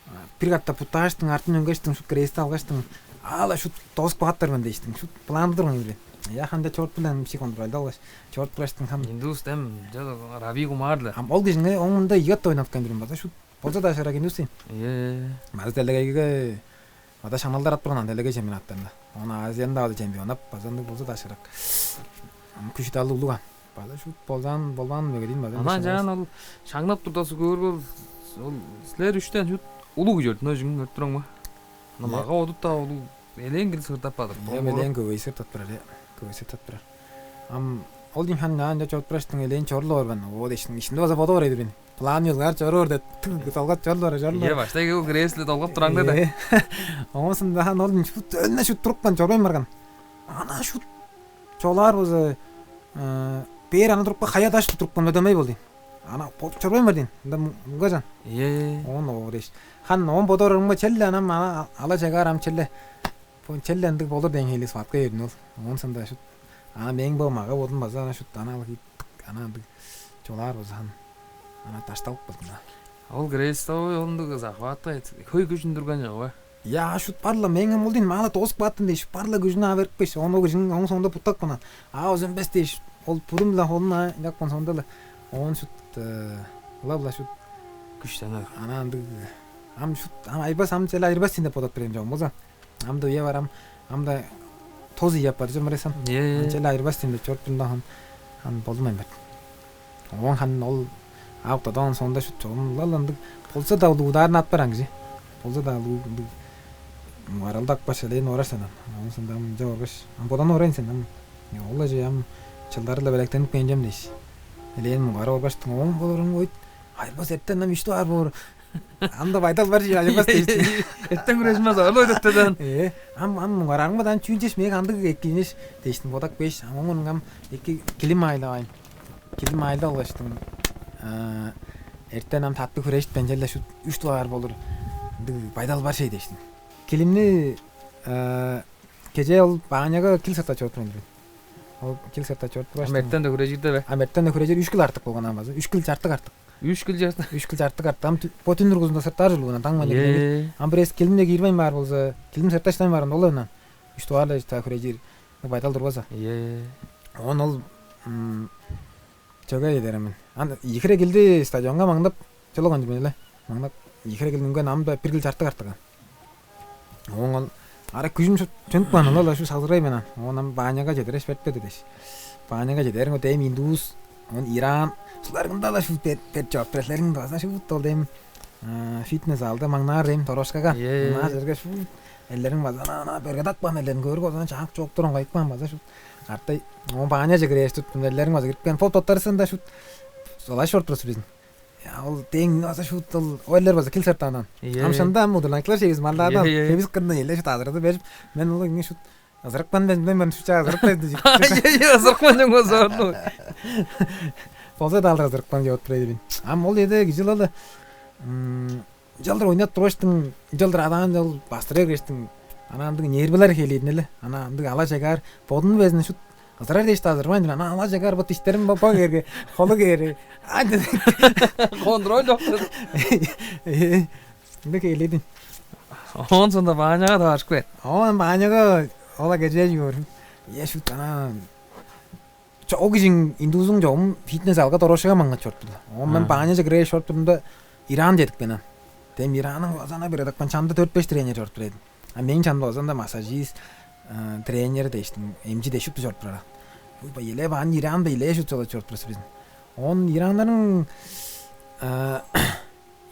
а, бир катап буттааштың, артын үнгештиң, шуут крестти алгаштың, ала шуут дозуп каап тур мен дээштиң. Шуут планда турган ийин. Я, ханда чорт билен бичии контрольда алгаш, чорт билештиң хам. Индус дем, чо, Рави Кумар-ла. Ам ол кижиңе оң мында ийгет ойнаткан бирин база шуут болза-даа шыырак индус ийин. Ийе. База делегейге база шаңналдар ап турган аан, делегей чемпионаттарында. Оон Азияны-даа база чемпионнап, база ындыг болза-даа шыырак. Ам күш-идалы улуг аан. База шуут болзаан, болбаан мөге дейн база. Анаа ынчаар ол шаңнап турда, көөрге, ол, ол силер үштен шуут улуг чордун, ожуң көрүп турар мен. Ана мага-бодум-даа улуг, элээн кил сырдап бадыр. Ийе, элээн көвей сырдап турар, э. Көвей сырдап турар. Ам ол дин харын ынча чоруп тураштың, элээн чорулуп барган. Оо дээштиң, иштимде база бодап орай-дыр мен. План ёзугаар чоруур деп, тыг долгап чорулуп барар, чорулуп барар. Ийе, баштай ол кресле долгап тураңда да. Э. Оон соонда харын ол дин шуут, өне шуут турупкан, чорбайн барган. Ана шуут чугаалаар болза, э, бээр ана турупкан, хая-даш турупкан, дөмей болду. Ана боп чорбайн бар дейн. Ында муңгажан. Ээ. Оон оо дээш. Харын оон бодаарымга, черле анам ана ала чагаар ам черле. Бо черле ындыг болур дээн хевирлиг схватка бердим ол. Оон соонда шуут. Ана мээң бо мага-бодум база ана шуут ана ала киип, ана ындыг чугаалаар болза харын. Ана дашталып калдым да. Ол крестовый, ол ындыг захватка хөй күжүн турган чогу бе? Я, шуут бар-ла, мээң ам ол дейн, маңаа дозуп каапкан дээш, бар-ла күжүн ап берипкеш, оон ол күжүн оң соонда буттапкан аан. А, озун бес дээш, ол бурун-ла холун а, ынчапкан соонда-ла, оон шуут, э, ла-ла шуут күштенер. Ана ындыг, ам шуут, ам айбас, ам черле айырбас сен деп бодап берген чогум болза. Ам-даа үе бар, ам, ам-даа тос ийи апарды чомурайсан. Ээ. Ам черле айырбас сен деп чоруп турумда, ам, ам болдум ам бет. Оон харын ол ап кадаан соонда шуут чогум ла-ла ындыг болза-даа улуг удаарын ап бараан кижи. Болза-даа улуг ындыг мугаралдап каш элээн орар сен ам. Оон соонда ам ынча оргаш, ам бодан орайн сен ам. Ол-ла че ам чылдары-ла белектенип кээр чем дээш. Элээн муңгарап оргаштың, оон болурун ойт. Айырбас, эртен ам үш дугаар боор. Ам-даа байдал бар чүве, айырбас дээштиң. Эртен хүрежим база арлы ойдуптадан. Ээ, ам ам муңгарарыңмадан чүүн чеш мээң андыг эккинеш дээштиң бодап кээш, ам оңун ам эки килим айлавайн. Килим айлап алгаштың. Эртен ам таптыг хүрежитпейн челде шут үш дугаар болур. Ындыг байдал бар шей дээштиң. Килимни кежээ ол бааняга кил сыртап чоруптурган ийин. Ол кил сыртап чоруп тургаш. Ам эртен-даа хүрежирде бе? Ам эртен-даа хүрежир, үш кил артык болган ам база. Үш кил чартык артык. Үш кил чартык. Үш кил чартык артык. Ам бо түн дургузунда сыртаар ужурлугунан даңман эгелеңер. Ам бир эвес килимде киирбейн баар болза, килим сырташтан баар ол онан. Үш дугаар-ла хүрежир байдал турбаза. Ийе. Оон ол чөге чедер мен. Ан ийи хире килди стадионга маңнап чола кончур мен эле. Маңнап ийи хире килди үнген, ам-даа бир кил чартык артыган. Оон ол ара күжүм чөнүп каан, ылап-ла шу сагзырай мен ан. Оон ам бааняга чедереш бертпеди дээш. Бааняга чедериң ол дээм индус, оон Иран. Суларыңда-ла шу бер бер чоруп турар силериң база шуут ол дээм фитнес залда маңнаар дээм дорожкага. Ийе. Мынаа жерге шуут эллериң база ана ана берге дакпаан эллерин көрүп, озан чаап чоок турган кайыпкаан база шуут. Картай оон бааняже кирээш туттум, эллериң база кирип каан, поп тоттарысында шуут. Солай шорт турус бизин. Я, ол дең база шуут ол ойлар база кил сыртаандан. Ийе. Ам шында ам удурланчылар шевиз маллаадан. Ийе, ийе. Шевиз кырында эле шуут азырады берип, мен ол эңне шуут азырыпкан мен мен мен шуут азырып берди. Ийе, азырыкман жоңго зорну. Болза да алыр азырыпкан жок турайды бин. Ам ол эде кижи ол ынчалдыр ойнап тургаштың, ынчалдыр адаан ол бастыра киргештиң. Ана андыг нервилер хелийдин эле. Ана андыг ала чегаар бодун безин шут азырар дээш азырбайн, ана ала чегаар бот иштерим бо кээрге, холу кээри. Контроль доктор. Ынды хелийдин. Оон сонда бааняга таварышып кээр. Оон бааняга ола кежээ жуурун. Е шут ана Чо ол кижиң индуузуң чогум фитнес залга дорожуга маңнап чоруп турду. Оон мен бааняже кирээш чоруп турумда, Иран дедик мен ам. Дем Иранның озана бир ыдыпкан чамда төрт-беш тренер чоруп турар эдим. А мээң чамда озанда массажист, тренер дээштиң, эмчи дээш шупту чоруп турар. Уй ба, эле баан Иран да эле шут чола чоруп турар бизин. Оон Ираннарның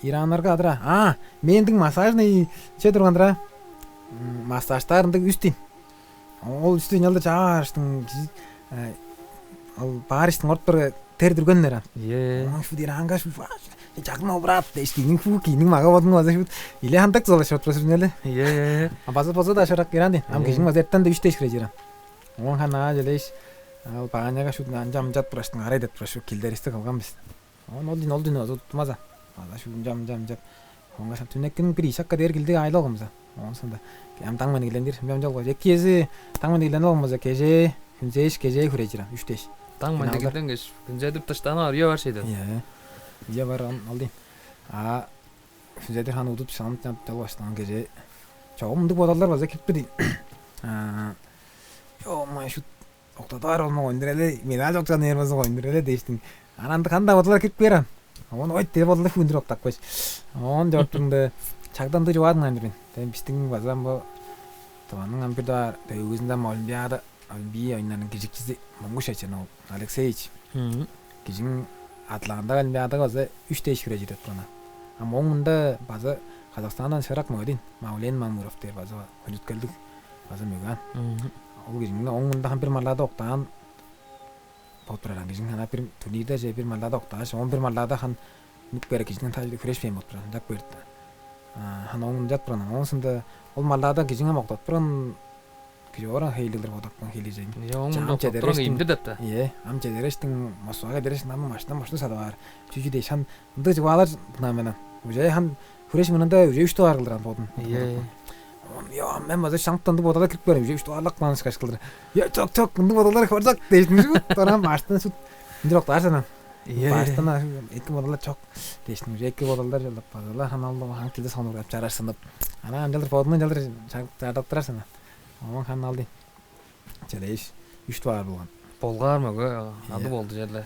Ираннарга адыра. А, мээндиң массажный че тургандыра. Массажтаар ындыг үстүн. Ол үстү ынчалдыр чаа аарыштың, ол баар иштиң орт бир тер дүргеннер ан. Е. Оон шуут Иранга шуут чагын ол брат дээш кийниң фу кийниң мага бодуң база шуут иле хандак зола шот база эле. Е. А база база да шырак Иран дин. Ам кижиң база эртен да үч дээш кире жиран. Оон хана желеш ал бааняга шуут анча амчат браштың арай деп брашу килдеристи кылган бис. Оон ол дин ол дин база уттумаза. База шуут амча амчат. Оңгашам түнеккиниң бир ишакка дээр килдиг айыл алган база. Оон сонда ам таң менен килендир. Мен жол эки эзи таң менен киленип алган база кежээ хүнзээш кежээ хүрежирем үч дээш. Таң менен килденгеш күнзедип дыштанып ар үе бар шейден. Иә. Үе бар ол дин. А хүнзедир ханы удуп шанып жал баштаган кежээ. Чогум мындык бодалдар база кирипти дейн. А Ё-моё, шут октадаар болмак ойнур эле, медаль чокчан ээр болза ойнур эле дээштиң. Анан андык кандай бодалар кирип кээр ан. Оон ойт деп бодалар хүндүр октапкаш. Оон чортуңда чагдан дыр чугаадың андыр мен. Дем биздиң база бо тываның ам бир даа төвүгүзүндө ам олимпиада, олимпий оюннарының киржикчизи Монгуш Ачен ол Алексеевич. Кижиң атлаанда олимпиадага база үч дээш хүрежир деп турган. А моң мында база Казахстандан шырак мөдүн Маулен Мамуров дээр база бар. Хүнүткелдиг база мөгаан. Ол кижиң оң мында хан бир марлаада октаан болуп турар. Кижиң ана бир турнирде же бир марлаада октааш, он бир марлаада хан нүк бере кижиң тажы хүрешпейн болуп турар. Ынчап берди. Хан оң мында турган. Оңсунда ол марлаада кижиң ам октап турган кижи ора хейлилер бодапкан хейлижейн. Я оң мында Чам октап турган чедерештиң. Ийимдир деп та. Ие, ам чедерештиң Москвага береш намы машина машина садып аар. Чүчү дээш хан ындыг чугаалар дыңнаар мен ан. Уже хан хүреш мынында уже үч дугаар кылдырган бодум. Ие. Оон, я, мен база шаңыптан ындыг бодалар кирип көрөм, уже үч дугаарлак план ышкаш кылдыр. Я, чок, чок, ындыг бодалар хоржок дээштиң шу. Дораан баштан шу. Ындыр октаар санан. Ие. Баштан эки бодалар чок дээштиң. Уже эки бодалдар жолдоп базалар хан алды хан килде сонур кап чарашсынып. Ана амжалдыр бодумну амжалдыр чардап турар санан. Оон хан алды. Чедээш үч дугаар болган. Болгар мөге ады Ие. Болду черле.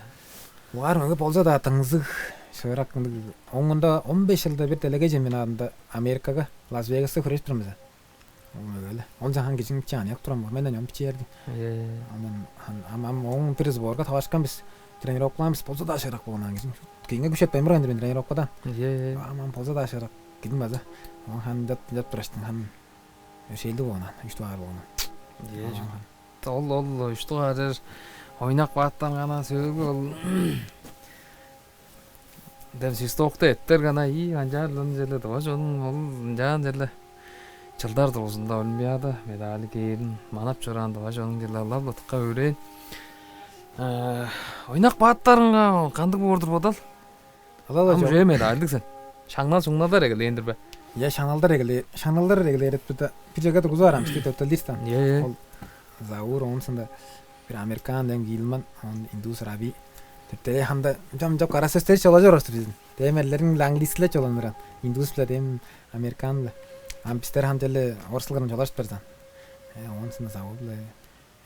Улаар мөге болза-даа дыңзыг шыырак ындыг. Оңунда он беш жылда бир делегей чемпионадында Америкага, Лас-Вегаска хүрежип турар бис. Ол мөге эле. Ол жахан кижиң биче аныяк турам бо. Менден он биче эрди. Э, Анан ан- ам ам оң бир сборга тавашкан бис. Тренировкалаан бис болза-даа шыырак болган кижиң. Кийинге күш этпейн барган мен тренировкада. Э, Ам ам болза-даа шыырак кидим база. Оң хан жат жат тураштың хан өшээлди болган. Үч дугаар болган. Э, Оон жок. Хан. ол, ол үштү кажар ойнак бааттар кана сөөлгү ол. Дем свистокта эттер кана, и, канчаар-ла ынчале, тыва чонуң ол ынчаан черле чылдар дургузунда Олимпиада медали кээрин манап чораан тыва чонуң черле ылап-ла дыка өөрээн. Э, ойнак бааттарыңга кандыг боор-дур бодал? Ала-ла. Ам чок. Уже медальдыг сен. Шаңнал-шуңналдар эгелээн-дир бе? Я, шаңналдар эгелээ-, шаңналдар эгелээр турда, бир чеге тургузуп аар ам, бисти төттелдир стан. Е, е. Ол Заур, оон соонда бир американ, дем Гилман, оон индус Раби. Төттелей ханда, ынчап, ынчап кара сөстер чугаалажып орар-дыр бис. Дем эрлериң английскилеп чугааланыр аан. Индус-биле дем американ-биле. Ам бистер хам черле орус кылдыр чугаалажып барзаан. Э, оон соонда Заур-биле.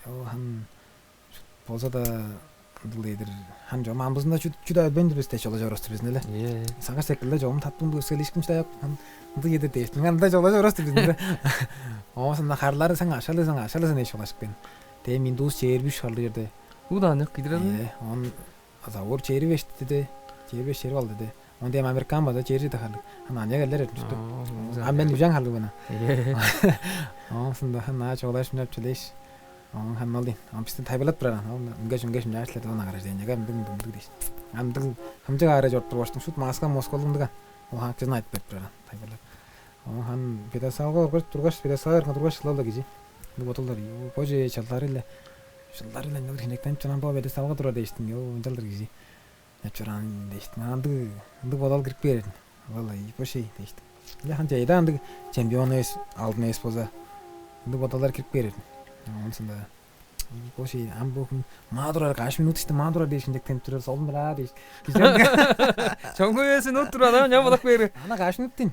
О, хам болза-даа ындыг дээдир. Хам чогум амбызында чү-, чүдө өлбейн-дир бис дээш чугаалажып орар-дыр бис, эле. Ийе. Сагыш сеткилде чогум таптыг, бо өскелиишкин чыда чок. Ам ындыг ийе дээш. Мынга ында чугаалажып орар-дыр бис, эле. Оон соонда харлары сен ашалыйсың, ашалыйсың дээш чугаалажып каан. Дем индус чээрби үш харлыг черде. Удаа аныяк кидирер. Ийе, оон Заур чээрби беш деди, чээрби беш чедип алды деди. Оон дем американ база чээрби чеди харлыг. Аны аныяк эрлер эртип чыттым. Ам мен үжен харлыг мен. Ийе. Оон соонда хана чугаалажып, мынчап чүлээш. Оон хана ол дейн. Ам бистен тайылбырлап турар аан. Ол үнгеш, үнгеш, мынчаар силер, оон награждениеге ындыг, ындыг, ындыг дээш. Ам ындыг хымчык аарай чоруп тургаштың, шуут маска, москолуг ындыг аан. Ол хаакчызын айтып берип турар аан, тайылбырлап. Оон хана пьедесталга тургаш, тургаш, пьедесталга тургаш, ылап-ла кижи. Ындыг бодалдар. О, бо че чылдары-ла, чылдары-ла ынчалдыр хинектенип чораан, бо пьедесталга турар дээштиң. О, ынчалдыр кижи. Чораан дээштиң. Ындыг, ындыг бодал кирип кээр иргин. Валла, и бо шей дээштиң. Ынча хана чайда ындыг чемпион эвес, алдын эвес болза, ындыг бодалдар кирип кээр иргин. Оон соонда, и бо шей, ам бо хүн маа турар, каш минут иште маа турар дээш, хинектенип турар, солун-дур аа дээш. Чоңгу эвес минут турар, ам чаа бодап кээр. Ана каш минут дейн?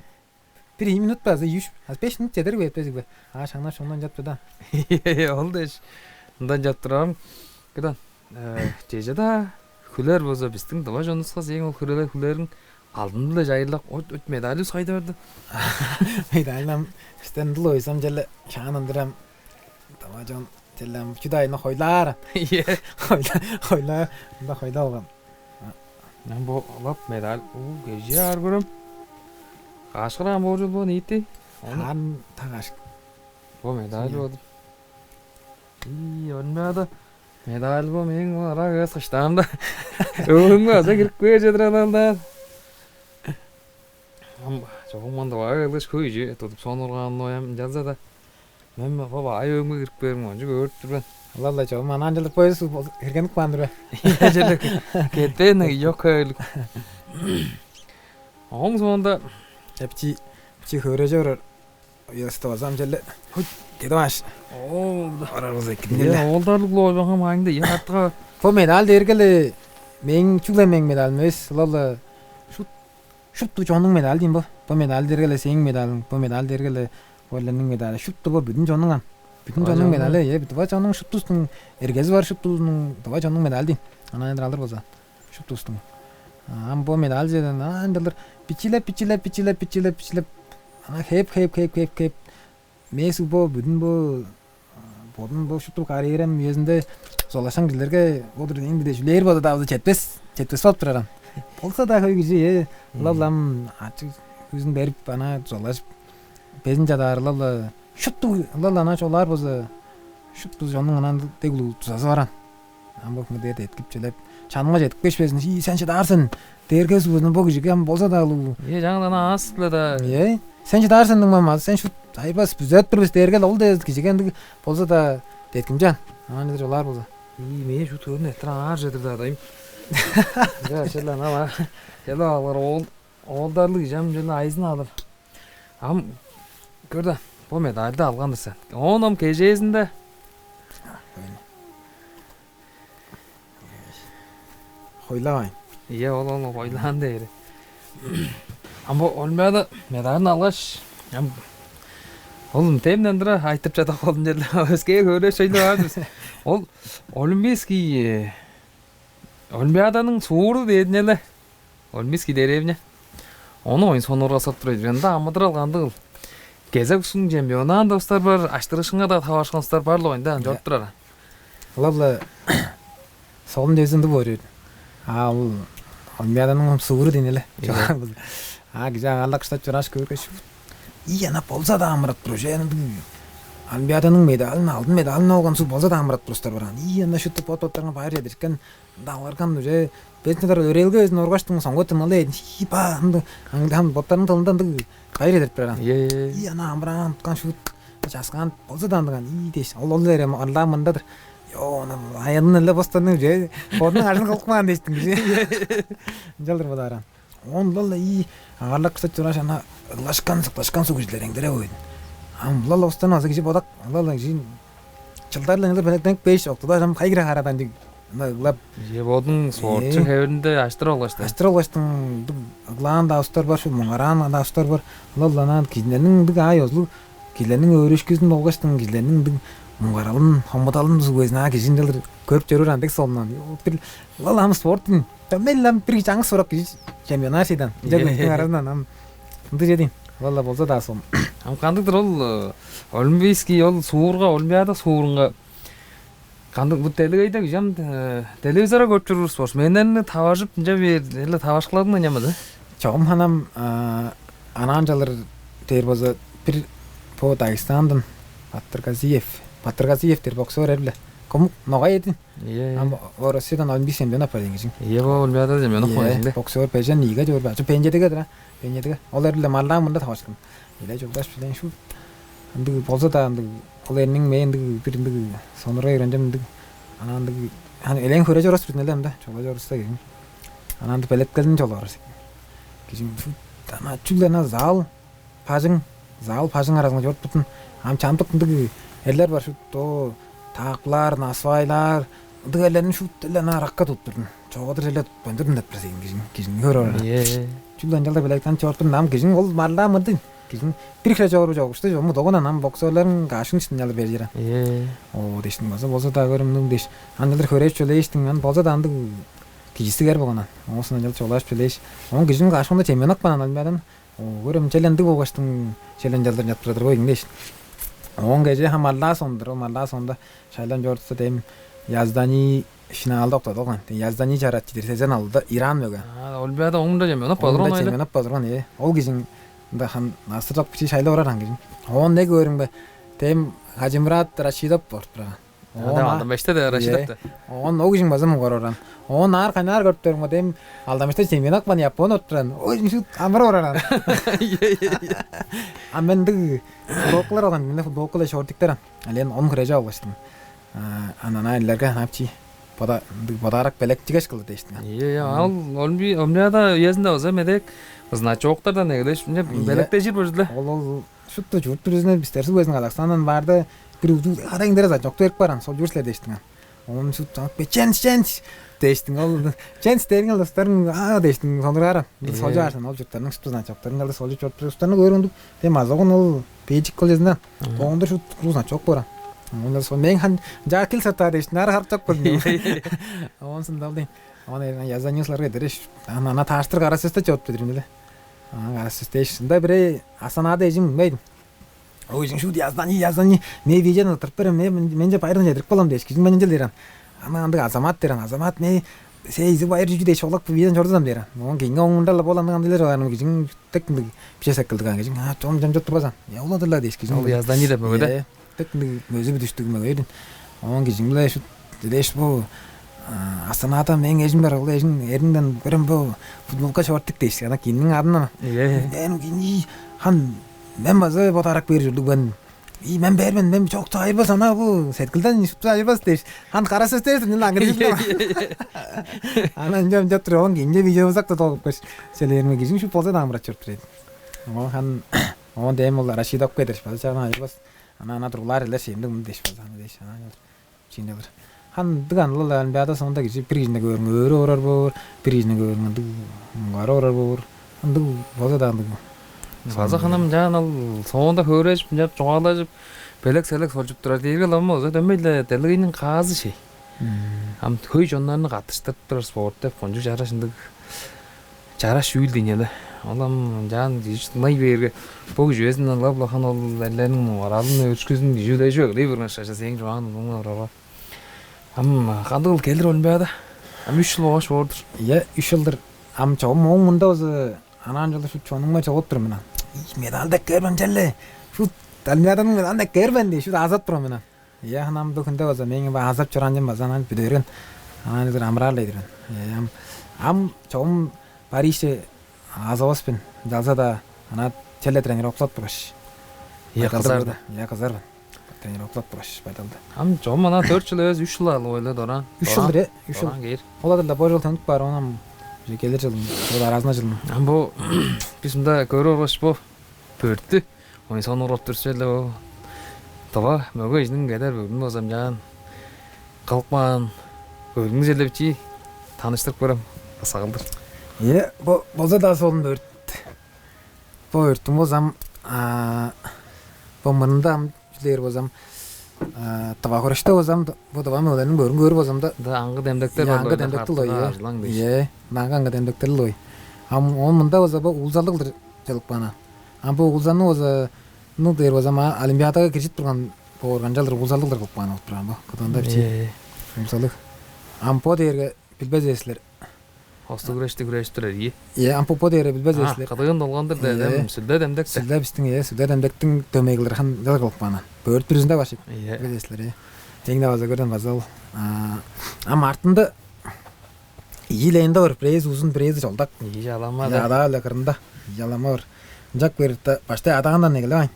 Бир ийи минут база, үш, а беш минут чедер бе, эптези бе? А шаңнап, шаңнап ынчап турда. Ол дээш. Мындан чап турарым. Кыдан. Э, чеже-даа хүлер болза, бистиң тыва чонувуска сээң ол хүлелер, хүлериң алдын-биле чайырлак. От, от медаль ус кайда барды? Медальым бистен дыл ойсам, черле шаан ындырам. Тыва чон черле чүдайны хойлаар. Ийе. Хойла-, хойлаар. Ында хойлап алган. Мен бо ылап медаль уу кежи аар көрөм. Кашкыраан бооржул бо ниити. Ону хан та кашык. Бо медаль. Силер. Бодур. Ии, Олимпиада медаль бо мээң бо ырак эвес кыштаамда. Өңүмге база кирип кээр чедир аналдар. Ам чогум мында баа келгеш, хөй чүве тудуп сонургаан оям ынчалза-даа. Мен бо баа өңүмге кирип кээрим кончуг өөрүп тур мен. Ылап-ла чогум анаан чылдыр поезд киргенип каан-дыр бе? Черле кетпээн ёк хөөлүк. Ооң соонда эпчи, бичи хөөрежи орар. Ыясты база ам черле. Хой, деди баш. Оо, орар болза экидин. Э, эле. Оолдарлыг-ла ойбаңам аайында, я, артыга. Бо медаль дээрге-ле мээң, чүгле мээң медалым эвес, ылап-ла шут-, шупту чоннуң медалы дейм бо. Бо медаль дээрге-ле сээң медалың, бо медаль дээрге-ле бо элерниң медалы. Шупту бо бүдүн чоннуң ам. Бүдүн чоннуң медалы, э, тыва чоннуң шуптузунуң эргези бар, шуптузунуң тыва чоннуң медалы дейм. Анаа-дыр алыр болза. Шуптузунуң. А, ам бо медаль чеден, а, ындырлар бичилеп, бичилеп, бичилеп, бичилеп, бичилеп. Ана хеп, хеп, хеп, хеп, хеп. Мээң суг бо, бүдүн бо, а, бодум бо шупту карьерам үезинде дузалашкан кижилерге бодур эң бир-даа чүлээр бода-даа болза четпес, четпес болуп турарам. Болза-даа хөй кижи, э, ылап-ла ам ачы-, хүзүн берип, ана дузалажып, безин чадаарылап-ла, шупту ылап-ла ана чугаалаар болза, шупту чоннуң ынан дег улуг дузазы баран. Ам бо хүн дээрде эткип чүлеп, чанымга чедип кээш безин, «Ии, сен чыдаар сен, дээрге сугузундан бо кижиге ам болза-даа улуг». Э, чаңгыдан аас-ла-даа. Э, сен чыдаар сен, дуңмам, азы сен шут айбас, бүзүреп тур бис дээрге-ле, ол дээзи кижиге ындыг болза-даа деткимчаан. Ана недир олаар болза. Ии, мээ шут көрүн эттир аар чедир-даа, дайым. Ча, черле ана ма. Черле алгар оол, оолдарлыг кижи ам черле айызын алыр. Ам көр да, бо медальды алган-дыр сен. Оон ам кежээзинде хойлавайн. Ийе, ол, ол хойлаан дээри. Ам бо Олимпиада медалын алгаш, ам ол демден тура айтып чадап болдум черле. Өскээ хөөреш ойлаваар бис. Ол олимпийский, э, Олимпиаданың сууру дээдин эле. Олимпийский деревня. Ону оюн сонургасап тур ийик. Ында амыдырал кандыгыл? Кезек устун чемпионаан достар бар, аштырышкынга-даа таварышкан улустар бар-ла оюнда, ынча чоруп турар. Ылап-ла солун чези ындыг боор ийик. А ол Олимпиаданың сууру дейн эле. Ийе. А кижи агаарлап кыштап чорааш көөрге, шу, ий, ана болза-даа амырап тур, уже ындыг Олимпиаданың медалын, алдын медалын алган суг болза-даа амырап турар улустар бар аан. Ийи, ында шупту бот-боттарынга байыр чедиришкен, даварган уже безин чыдар өрээлге безин оргаштың соңгу тымналы эдин. Ии, ба, ынды аңгыдан боттарының тылында ындыг байыр чедирип турар аан. Ийе, ийе. Ии, ана амыраан уткан шуут часкаан болза-даа ындыган. Ии дээш, ол ол эре арлаа мындадыр. Йо, ана аянын эле бостанып же, бодунуң ажын кылып каан дээштиң кижи. Ынчалдыр бодааран. Оон ылал-ла ии агарлак кыса чорааш, ана ыглашкан, сыкташкан суг кижилер эңдере койду. Ам ылал остан база кижи бодак, ылал-ла кижи чылдар-ла ынчалдыр белеткенип бээш, октуда ам кайгыра харадан чиг ына ыглап. Же бодуң спортчу хевиринде аштыр олгаш-тыр. Аштыр олгаштың ыглаан-даа устар бар, шул муңгараан-даа устар бар. Ылал-ла ана кижилерниң ындыг аай озулуг, кижилерниң өөрүшкүзүн болгаштың, кижилерниң ындыг муңгаралын, хомудалын суг безин аа кижи ынчалдыр көрүп чоруур андыг солунан. Бир ылал ам спорттуң Дөмей-ле ам бир чаңгыс сурак кижи чемпионнаар шейдан. Ынча көстүң аразындан ам ындыг чедиң. Валла болза-даа сом. Ам кандыктыр ол э, олимпийский ол суурга, олимпиада суурунга кандык бу делегейде кижи ам э, телевизорга көрүп чоруур спорт. Менен таважып ынча бир эле тавашкыладың да нема да? Чогум ханам анаан чалыр дээр болза бир по Дагестандан Батыргазиев. Батыргазиев дээр боксер эрле. Кому ногай эдин. Ие. Ам Россиядан олимпийский чемпионат бар деңгижиң. Ие бо олимпиадада чемпионат бар деңгижиң. Боксер бежен ийиге жор бачы пенжедеге дыра. Пенжедеге. Ол эрле марлаан мында тавашкан. Эле жолдаш билен шу ындыг болза да ындыг ол эрниң мен ындыг бир ындыг сонурга үйренчем ындыг ана ындыг аны элең хөре чорос бүтүн эле ында. Чогула чорус да кижиң. Ана ындыг белеткелин чолорус. Кижиң шу ана чүгле ана зал бажың, зал бажың аразынга чоруппутун. Ам чамдык ындыг эрлер бар шут, о, таакпылаар, насвайлаар, ындыг эрлерни шут эле ана ыракка туттурдун. Чогадыр эле тутпайн турдун деп бир сен кижиң, кижиң хөр ора. Ие. Чүгле ынчалда белектен чоруппун, ам кижиң ол марлаа мындын. Кижиң бир хире чогуру чогушту, чому догон анам боксерлерин кашын үстүн алыр бержирен. Ие. О, дештиң база болза да көрүмнүң деш. Андылыр хөрээш чөлээштиң, ан болза да андыг кижиси кер болган. Оңусын ынчал чолааш чөлээш. Он кижиң кашында чемпионат банан алмадан. О, көрөм челендиг болгаштың челен жалдыр жатып турадыр бо иңдеш. Оон кеже хамарлаа сондур, хамарлаа сонда шайлан чордуста дем Яздани финалда октады болган. Яздани чаратчы дир сезен алды Иран мөге. А, Олимпиада оңунда жемем, оп Олимпиада болдурган чемпионат болдурган, э. Ол кижиң мында хан насыржак бичи шайлап орар ан кижиң. Оон не көрүң бе? Дем Хажимурат Рашидов болуп турган. Ада Оон а- алдым беште де Рашидов да. Оон ол кижиң база муңгар оран. Оон аар кайнаар көрүптөрүң дем алдамышта чемпионат бан Япон оттуран. Ой, шу амыр ораран. А мен дыг футболкалар алган, мен футболкалар шортиктер ан. Ален он хреже алгаштым. Анана иллерге хапчи. Бода дыг бодарак белек тигеш кылды дештиң. Ие, ие, ал Олимпи Олимпиада үезинде база медек значоктардан эгелеш, мына Ие. Белектежир бужула. Ол ол шупту журт бүрүзүнөн бистер суг безин Казахстандан баарда бир удуу кадайыңдыр значок берип баран, сол жур силер дештиң. Оон шут чаңып бе ченс ченс дештиң. Ол ченс дээриң ол достарың аа дештиң сонургааран. Бир Ие. Сожаарсан ол журттарның шупту значоктарын калды сол жур журттарны көрүндүк. Дем азогун ол бежик кылчызына. Оонда шут круз значок баран. Онда сол мен хан жакил сатар дештиң ары харып чок болдум. Оон сындалдым. Оон язаньысларга дереш. Ана ана тааштыр кара сөстө чоруп дедирим эле. Ага, сестеш. Ында бире асанада эжим мейдин. Ой, жин шуди яздан, яздан, не видеону тырып берем, не менже байрын жедирип болам деш, кижин менже дерем. Ана андык азамат дерем, азамат не сей изи байыр жүжү деш олак видеону жордузам дерем. Он кийинге оңунда ла болан андыйлар жоларым кижин тек ындык биче саккылдыган кижин. А, чон жам жот турбасан. Я уладыла деш кижин. Ол яздан не деп мөгөде? Тек ындыг өзү бүдүштүг мөгөйдүн. Оон кижиң-биле шут дилеш бу Астанада мээң эжим бар, ол эжиң эриңден көрөм бу футболка шортук дээш, ана киниң адынан. Ие. Мен кини хан мен база бодарак бээр ужурлуг мен. И мен бээр мен, мен чок айырбас ана бу сеткилден шупту айырбас дээш. Хан кара сөстер мен аңгыр. Ана ынча ынча тур, он кинче видео бузак да долуп кеш. Селерме кижиң шу болза да амырат чуруп тур эди. Оон хан оон дээм ол Рашидовка дээш база чагына айырбас. Ана ана турлар эле сиимдиг муну деш база аны деш ана чиин алыр. Хандык анлыл Олимпиада соонда кижи бир кижине көөрүң өрү орар боор, бир кижине көөрүң ындыг муңгары орар боор. Ындыг болза да ындыг. База ханам жаан ал соонда хөөрежип, жап чугаалажып, белек-селек солчуп турар дээрге лам болза дөмей-ле делегейниң каазы шей. Ам хөй чоннарны каттыштырып турар спорт деп кончуг чараш ындыг чараш чүүл дийин эле. Ол ам ынчаан кижи тыңнай бээрге, бо кижи безин ылап-ла хан ол эрлерниң моралын өөрүшкүзүн кижи үлежип эгелей берген шаша сээң чугаан улуңар орарга. Ам кандыг кыл келир Олимпиада? Ам үч жыл болгаш боор-дур. Ийе, үч жылдыр. Ам чогум ооң мында база анаан жылы шут чонуңма чогуп тур мен. Медаль деп көрбөм черле. Шут Олимпиаданың анда кээр мен дээш, шуут аазап турган мен ам. Ийе, ам бо хүнде база мээң бо аазап чораан чүвем база анаа бүдээрген. Анаа чедир амыраар-ла ийдир мен. Ийе, ам, ам чогум Парижче аазавас мен. Ынчалза-даа анаа черле тренировкалап тургаш. Ийе, байдалдыг кызар-даа. Ийе, кызар мен. Тренировкалап тургаш, байдалдыг. Ам чогум анаа дөрт чыл эвес, үш чыл аалы ойлай дораан. Үш чыл-дыр, ийе, үш чыл. Дораан кээр. Ол-ла-дыр, бо чыл төнүп каар, оон ам уже келир чылын, ол аразында чылын. Ам бо бис мында көрүп алгаш, бо бөрттү оюн сонуургап тур чүве-ле бо. Тыва мөге кижиниң кедер бөргүн база ынчаар кылып каан бөргүн черле бичии таныштырып көрем, кыска кылдыр. Ийе, бо болза-даа солун бөрт. Бо бөрттүң болза ам, а, бо мурнунда ам чүлээр болза ам, а, тыва хүреште болза ам, бо тыва мөгелерниң бөргүн көөр болза ам-даа. Да, аңгы демдектер. Ийе, бар, аңгы демдектер-ле, ийе. Ам оон мында болза бо уулзалыг кылдыр чыглып каан. Ам бо уулзаны болза, ну, дээр болза ам, а, Олимпиадага киржип турган боор, канчалдыр уулзалыг кылдыр кылып каан болуп турар бо. Кыдыында бичии. Ийе. Уулзалыг. Ам бо дээрге билбес эвес силер. Хостуг хүрешти хүрежип турар ийи. Ийе, ам бо, бо дээрге билбес эвес силер. Кыдыын долгандыр дедим, ийе. Сүлде демдек-те. Сүлде бистиң, ийе, сүлде демдектиң дөмей кылдыр, хан, ынчалдыр кылып каан. Бөрт бүрүзүнде бар чүве. Ийе. Билбес эвес силер, ийе. Эң-не база көрдүм база ол. А, ам артында ийи лента бар, бирээзи узун, бирээзи чолдак. Ийи чалама. Ийе, да. Адаа-ла кырында. Ийи чалама бар. Ынчап кээрде, баштай адаандан эгелеп аайн.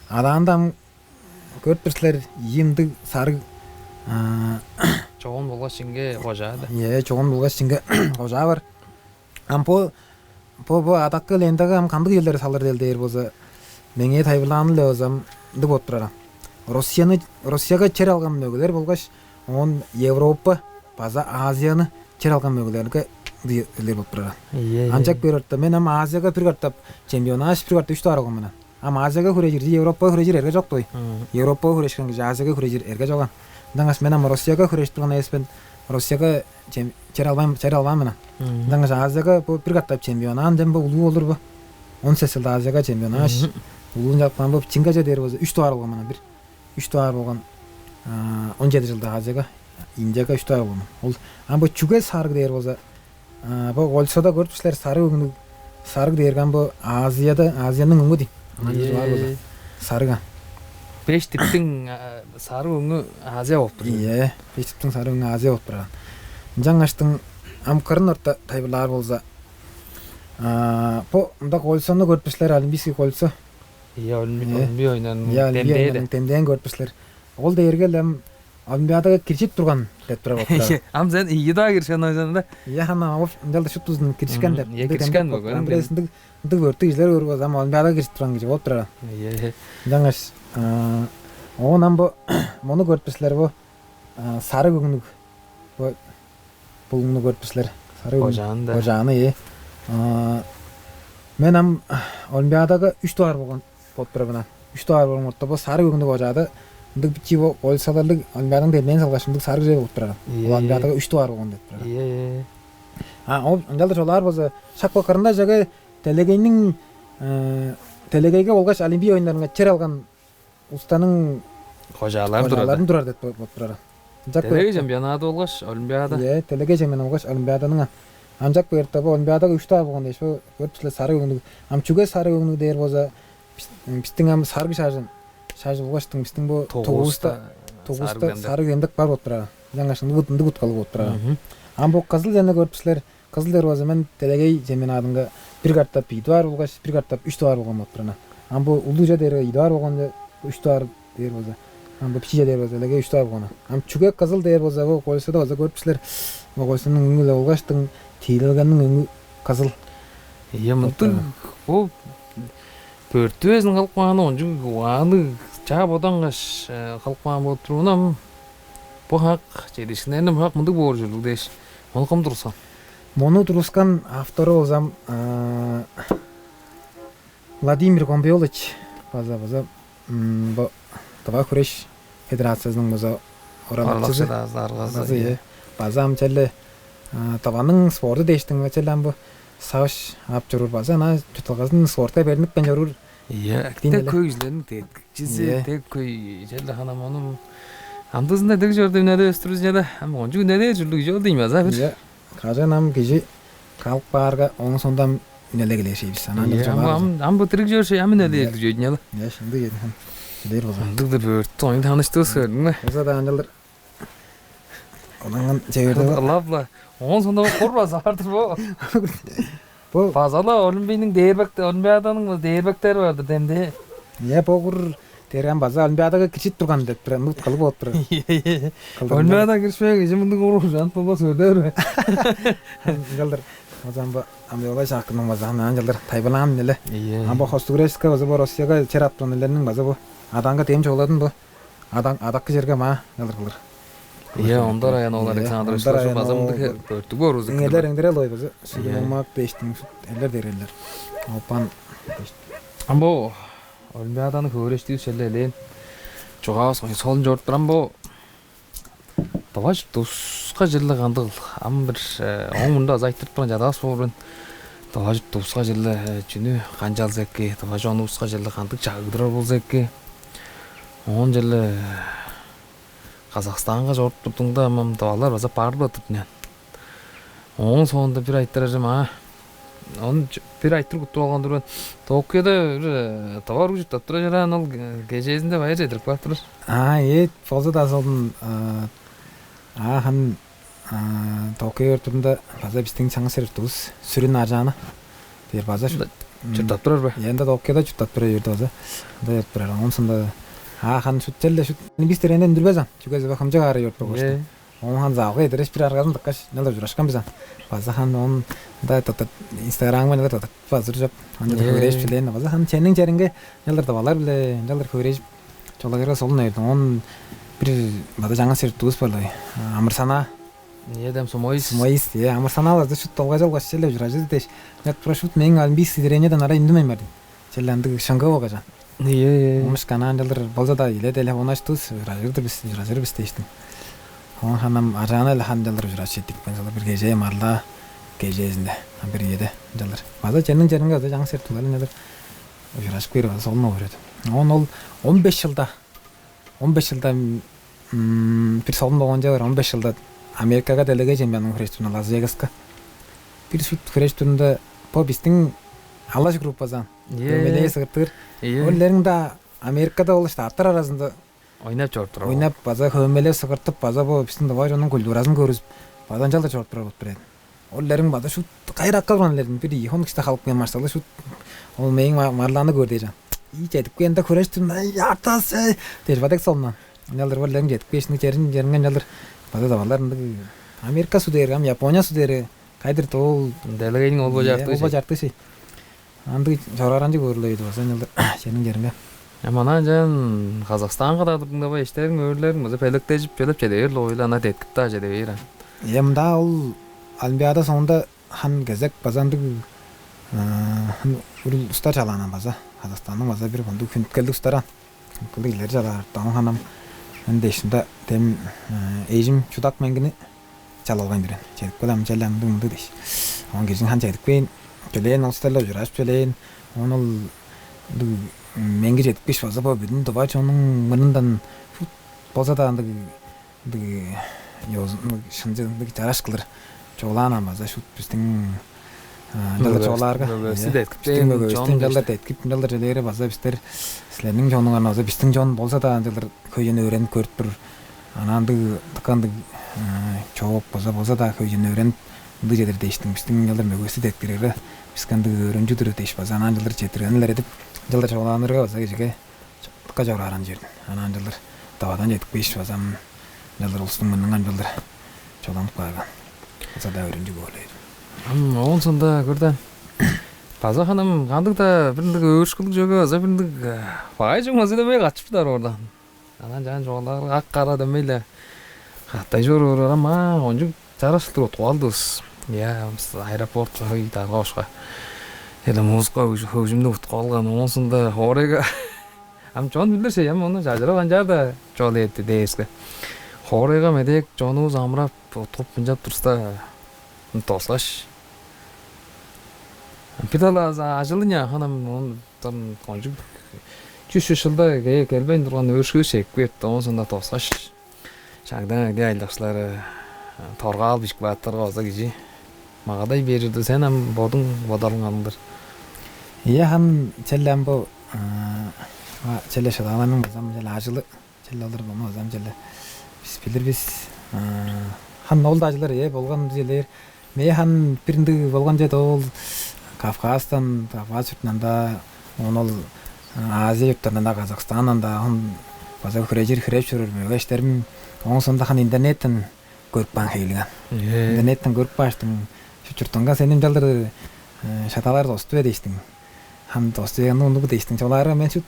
Адаанда ам көрүп тур силер, ийи ындыг сарыг, а, чогун болгаш чиңге кожаа-даа. Ийе, чогун болгаш чиңге кожаа бар. Ам бо, бо, бо адаккы лентага ам кандыг черлер салыр дээр болза, меңээ тайылбырлааны-биле болза ам ындыг болуп турар ам. Россияны, Россияга чер алган мөгелер болгаш оон Европа база Азияны чер алган мөгелерге ындыг черлер болуп турар ам. Ийе, ийе. Ынчап кээрде, мен ам Азияга бир катап чемпионнааш, бир катап үш дугаар болган мен ам. Ам Азияга хүрежир, Европага хүрежир эрге чок-туй. Мгм. Европага хүрешкен кижи Азияга хүрежир эрге чок аан. Ынчангаш мен ам Россияга хүрежип турган эвес мен, Россияга чем-, чер албайн, чер албаан мен ам. Мгм. Ынчангаш Азияга бо бир катап чемпионнаан, дем бо улуу болур бо. Он сес чылда Азияга чемпионнааш, мгм, улуун чалып каан бо, чиңгеже дээр болза, үш дугаар болган мен ам бир. Үш дугаар болган, а, он чеди чылда Азияга, Индияга үш дугаар болган мен. Ол, ам бо чүге сарыг дээр болза, а, бо кольцодо көрүп тур силер, сарыг өңнүг, сарыг дээрге ам бо Азияда, Азияның өңү дийин. Ам ынча чугаар болза. Ийе. Сарыг ам. Беш диптиң, а, сарыг өңү Азия болуп тур. Ийе, беш диптиң сарыг өңү Азия болуп турар. Ынчангаштың ам кырын орта тайылбырлаар болза, а, бо мында кольцону көрүп тур силер, Олимпийский кольцо. Ийе, Олимпи-, ийе, Олимпий оюннарының, ийе, Олимпий демдээ-даа, оюннарының демдээн көрүп тур силер. Ол дээрге-ле ам Олимпиадага киржип турган деп турар болуп турар. Ийе, ам сен ийи-даа киришкен ойзан да. Ийе, хана ол ынчалдыр шуптузун киришкен, мгм, деп. Ийе, ындыг киришкен демдек бо, көрүңер. Ам бирээзи ындыг, ындыг бөрттүг кижилер көрүп алза, ам Олимпиадага киржип турган кижи болуп турар. Ийе, ийе. Ынчангаш, а, оон ам бо, мону көрүп тур силер бо, а, сарыг өңнүг бо булуңну көрүп тур силер. Сарыг өңнүг. Кожааны-даа. Кожааны, ийе. А, мен ам Олимпиадага үш дугаар болган болуп турар мен ам. Үш дугаар болган орта бо сарыг өңнүг кожаада ындыг бичии бо кольцоларлыг, Олимпиаданың демдээн салгаш, ындыг сарыг чүве болуп турар. Ийе, ол Олимпиадага, ийе, үш дугаар болган деп турар. Ийе, ийе. А, ол ынчалдыр чугаалаар болза, шак бо кырында чеге делегейниң, э, делегейге болгаш Олимпий оюннарынга чер алган улустарның кожаалары турар, кожаалары турар деп бо-, болуп турар. Ынчап кээрде, делегей чемпионады болгаш Олимпиада. Ийе, делегей чемпионады болгаш Олимпиаданың. Ынчап кээрде, бо Олимпиадага үш дугаар болган дээш, бо көрүп тур силер, сарыг өңнүг. Ам чүге сарыг өңнүг дээр болза, бис-, бистиң ам сарыг шажын, шажы болгаштың, бистиң бо тугувуста, тугувуста сарыг демдек, сарыг демдек бар болуп турар. Ынчангаш ындыг, ындыг уткалыг болуп турар. Мгм. Ам бо кызыл чүвени көрүп тур силер, кызыл дээр болза, мен делегей чемпионадынга бир катап ийи дугаар болгаш, бир катап үш дугаар болган болуп турар. Ам бо улуу чүве дээрге ийи дугаар болган, үш дугаар дээр болза. Ам бо бичии чүве дээр болза, делегей үш дугаар болган. Ам чүге кызыл дээр болза, бо кольцода болза көрүп тур силер. Бо кольцоның өңү-ле болгаштың, тиилелгениң өңү кызыл. Ийе, мындыг, бо бөрттү безин кылып кааны, кончуг угаанныг, чаа бодангаш, э, кылып каан болуп турар. Ам бо хак чедиишкиннерни хак мындыг боор ужурлуг дээш, мону кым тургускан? Мону тургускан автору болза ам, а, Владимир Гомбоевич, база, база, м, бо Тыва хүреш федерациязының база оралакчызы. Оралакчы-даа, аргазы, аргазы, ийе, ийе. База ам черле, а, Тываның спорту дээштиң, черле ам бо сагыш ап чоруур, база анаа чуртталгазын спортка бернипкен чоруур. Ийе, дээни-ле. Дег хөй кижилерниң деткикчизи, ийе, дег хөй, черле ханам ону амдыызында дег чорду үнелеп өстүрүзүнче-даа. Ам кончуг үнелээр ужурлуг кижи ол дийин база бир. Ийе, кажан ам кижи калып каарга, ооң соонда ам үнелеглешей бис. Анан Ийе, ам, ам, ам бо дириг чөөр шей, ам үнелээр Ийе. Дижөйдүн, яла. Ийе, ындыг ийин. Билир болза. Ындыг-дыр, бөрттү оюн таныштывыс, көрдүң бе? Болза-даа ынчалдыр. Онан чеверде Ылап-ла. Оон соонда бо кур база бар-дыр бо. Бо База-ла Олимпийниң дээрбек, Олимпиаданың дээрбектери бар-дыр демде. Ийе, бо кур дээрген база Олимпиадага киржип турган деп тур, мыт кылып болуп тур. Кылдыр Олимпиада киришпек, кижи мындыг кур ужан болбас өрдер. Ынчалдыр. Озан бо ам олай шааккының база ам ынчалдыр тайбылаан эле. Ийе. Ам бо хостугрешка база бо Россияга чер аптан элерниң база бо аданга дем чогуладын бо. Адан адаккы черге маа ынчалдыр кылыр. Ийе, ондар аян ол Ийе, Александр ондар Ишкошев аян база ол мындыг бөрттүг боор узун Эңелер эңдере лой база. Сүрү Ийе. Болмак бештиң элер дерелер. Опан Ам бо Олимпиаданы хөөрээштивис эле элээн чугаавыс кой солун чорудуп турам бо. Давай тувуска черле кандыгыл ам бир э, оң мурнунда аза айтырып турган чадаас боор мен. Давай тувуска черле э, чүнү канчалза эки, давай чонувуска черле кандыг чагыдырар болза эки. Оон черле Казахстанга чоруп турдуңда ам давалар база барып турдуң. Оон соонда бир айтырарым аа. Он бир айтыр куттуп алган турган. Токиода бир товар чурттап тура чораан ол кежээзинде байыр чедирип каап турар. Аа, эът болза-даа солун аа хан Токио өртүрүндө база биздин чаңгыс өртүбүз сүрүн аржаана. Дер база чурттап турар бе? Янда Токиода чурттап тура берди база. Анда өрт турар. Онсунда аа хан шут челде шут бис теренде үндүрбезем. Чүге зеба хамжык ары өрт болгош. Оон хан залга эдереш бир аргазын тыккаш, нялар ужурашкан бизен. База хан он да тата инстаграмга нялар тата базыр жоп. Анда Ээ. Хөөрээш билээн. База хан ченниң черинге нялар да балар биле, нялар хөөрээш чолагерге солун эрди. Он бир база жаңа сер туус барлай. Амырсана. Едем сумоис. Сумоис, е, амырсана база шут долга жолгаш челе ужуражы деш. Нет про шут мең албис сидиренеден ара индимейм бардым. Челе андыг шыңгы болгажан. Ийе, ийе. Омуш канаан чылдыр болза-даа, иле-деле онаштывыс, ыражыр-дыр бис, ыражыр бис дээштиң. Оон ханам ажаана-ла хан чылдыр ужураш четтик мен, бир кежээ марла кежээзинде, бир ийеде чылдыр. База ченниң черинге база жаңы сертулар чылдыр ужурашып кээр база солун овур эди. Оон ол он беш чылда, он беш чылда бир солун болгон чыгыр, он беш чылда Америкага делегей чемпионун хүреш турунда Лас-Вегаска. Бир шут хүреш турунда бо бистиң алаш группазаан. Ийе. Дөмелээ сыгыртыр. Ийе. Оллерин-даа Америкада ол штаттар аразында ойнап чоруп турар. Ойнап база хөөмелеп сыгыртып, база бо бистиң давай чоннуң культуразын көрүзүп, база ынчалдыр чоруп турар болуп турар. Оллерин база шут кайракка турган элерин бир ийи хонук иште халып кыймашталы шут. Ол мээң марлааны көр дээжан. И чедип кенде хүреш турун, ай артасы дээш бадек солунан. Ынчалдыр оллерин чедип кээшиндик черин черинген ынчалдыр база давалар ындыг Америка судерге, ам Япония судерге кайдыр тоол. Делегейниң ол бо Э, жартыы ол бо ши. Жартыы ши. Андыг чорааранчы көрүлөйдү база ынчалдыр черин черинге. Аманан жан Казахстанга да турдуң давай эштериң өөрлерин база белектежип белеп чеде бээр лойлана деткип-даа чеде бээр. Э, мында ол Олимпиада соонда хан кезек база ындыг хан урул устар чалаанан база Казахстанның база бир ындыг хүнүткелдиг устаран. Хүнүткелдиг илер чалаар. Доон ханам мен дешинде тем эжим чудак меңгини чалалгайн бирен. Чедип келем, челем ындыг ындыг деш. Оон кижин хан чедип кээн келээн ол устарла ужурашып келээн. Оон ол ындыг меңги чедип кеш база бо бүдүн дубай чонуң мурнундан болза-даа ындыг ындыг ёзун шынчы ындыг чараш кылыр чугулаан ам база шут бистиң ынчалдыр чугулаарга мөгөстү деткип бистиң мөгөстү ынчалдыр деткип ынчалдыр чүлээри база бистер силерниң чонуңарны база бистиң чон болза-даа ынчалдыр хөйжен өөренип көрүп тур. Ана ындыг дыка ындыг чоок база болза-даа хөйжен өөренип ындыг чедир дээштиң бистиң ынчалдыр мөгөстү деткирерге биске ындыг өөрүнчү-дүр дээш база ана ынчалдыр четтиргенилер эдип ынчалдыр чугулаанырга база кижиге Дыка чорааран черден. Анан чылдыр давадан чедип кээш базам чылдыр улустуң мурнунга чылдыр чоланып каарган. Аса-даа өрүнчүг болур. Ам оон соонда көрден. База ханам кандыг-даа бир ындыг өөрүшкүлүг чөге база бир ындыг багай чуңмазы демей качып чыдар ордан. Анан жаан чугаалаар ак кара демей-ле катай чоруур ама ончуг чараш кылдыр уткуп алдывыс. Я аэропортка дарга башка эле музыка хөгжүмдү уткуп алган оонсунда хоорайга Ам чон билир сен, ам ону чажырып анчаар-даа чоол эрти дээске. Хоорайга медээк чонувус амырап, уткуп мынчап турза, тосгаш. Бир-даа ажылы няхан ам он кончуг чүс чүс чылда келбейн турган өөрүшкү чек берди, оон соонда тосгаш. Шагдан эгде айлакчылары торгаал бишип кааттарга база кижи Магадай бээр чорду, сен ам бодуң бодалыңар. Ийе, ам черле ам бо, а, а, черле шыдааларның база ам черле ажылы, черле олар болмас ам черле бис билир бис. А, хан ол-даа ажылар, э, болган черлер. Мээ хан бир ындыг болган чеде ол Кавказтан, Кавказ чуртундан-даа, оон ол, а, Азия чурттарындан-даа, Казахстандан-даа, оон база хүрежир, хүрежип чоруур мөге эштерим. Ооң соонда хан интернеттен көрүп каан хевирлиг ан. Ээ. Интернеттен көрүп кааштың, чу-, чуртунга сени ынчалдыр, э, шыдаалар досту бе дээштиң. Ам досту бе, ындыг, ындыг дээштиң. Чугаалаарга мен чу-,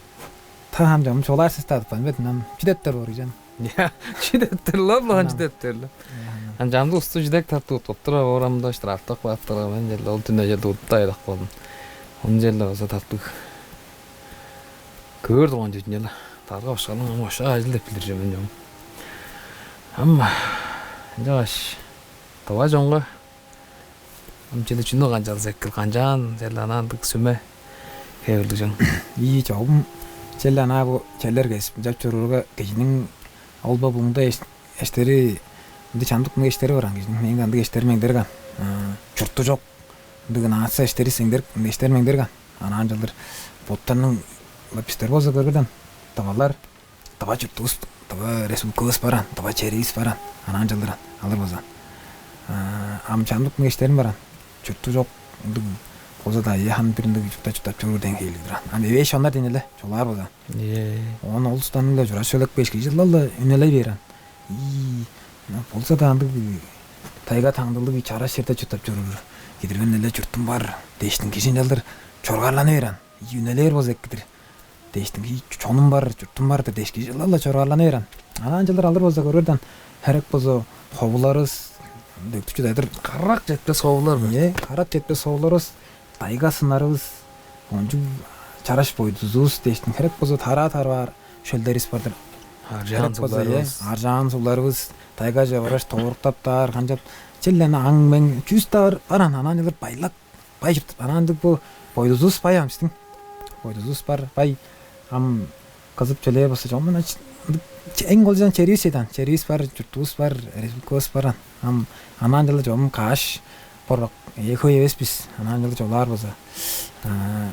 та ам чогум чугаалаар сес-даа тыппайн бе, ам чүү дептер боор ийик ан. Ийе, чүү дептер-ле, ам чүү дептер-ле. Ийе, ам. Ам чамдык улусту чүдек тартып уткуп тур, орамда штрафтап каап турар, мен черле ол дүне черле удуп-даа айдап калдым. Ону черле база тартып көөр турган чүве-дир ийин. Дарга-башкының ам ошаа ажыл деп билир чүве мен чогум. Ам ынчангаш тыва чонга ам чүнү, чүнү канчалза экил, канчаан черле анаа ындыг сүме хевирлиг чоң. Ийи чогум черле анаа бо черлер кезип ынчап чоруурга, кижиниң ол-бо буунда эш-, эштери, ындыг чамдык мындыг эштери бар ан кижиниң. Мээң ындыг эштерим эңдерик ан. А, чурту чок, ындыг нация эштери эңдерик, ындыг эштерим эңдерик ан. Анаа ынчалдыр боттарының, бистер болза көргер даан, тывалар, тыва чуртувус, тыва республикавыс бар ан, тыва черивис бар ан, анаа ынчалдыр ан, алыр болза. А, ам чамдык мындыг эштерим бар ан, чурту чок, ындыг болза-даа, ийе, хан бир ындыг чуртта чурттап чоруур дээн хевирлиг-дир ан. Ам эвээш чоннар дээн-не, чугаалаар болза. Ийе. Оон ол улустан-на чура шөлек беш кижи чылдал-ла үнелей бээр ан. Ийе, мына болза-даа ындыг тайга-таңдылыг чараш черде чурттап чоруур кидирген-не чуртум бар дээштиң, кижи ынчалдыр чоргаарлана бээр ан. Ийе, үнелээр болза эки-дир дээштиң, ийе, чонум бар, чуртум бар-дыр дээш, кижи ылап-ла чоргаарлана бээр ан. Анаа ынчалдыр алыр болза, көргер даан, херек болза ховуларывыс, дөктү чүдедир, карак четпес ховулар бе? Ийе, карак четпес ховуларывыс, тайга-сыннарывыс, кончуг чараш бойдузувус дээштиң, херек болза тараа тарбаар шөлдеривис бар-дыр. Аржаан, херек болза, сугларывыс, аржаан сугларывыс, тайгаже баргаш тооруктаптаар, канчап, черле ана аң-мең чүс-даа бар, бар ан, анаа ынчалдыр байлак, бай чурт, анаа ындыг бо бойдузувус бай ам бистиң. Бойдузувус бар, бай. Ам кызып чүлээр болза, чогум мына ч-, ындыг ч-, эң кол чүве черивис чеде ан. Черивис бар, чуртувус бар, республикавыс бар ан. Ам анаа ынчалдыр чогум каш борбак, э, хөй эвес бис. Анаа ынчалдыр чугаалаар болза. А,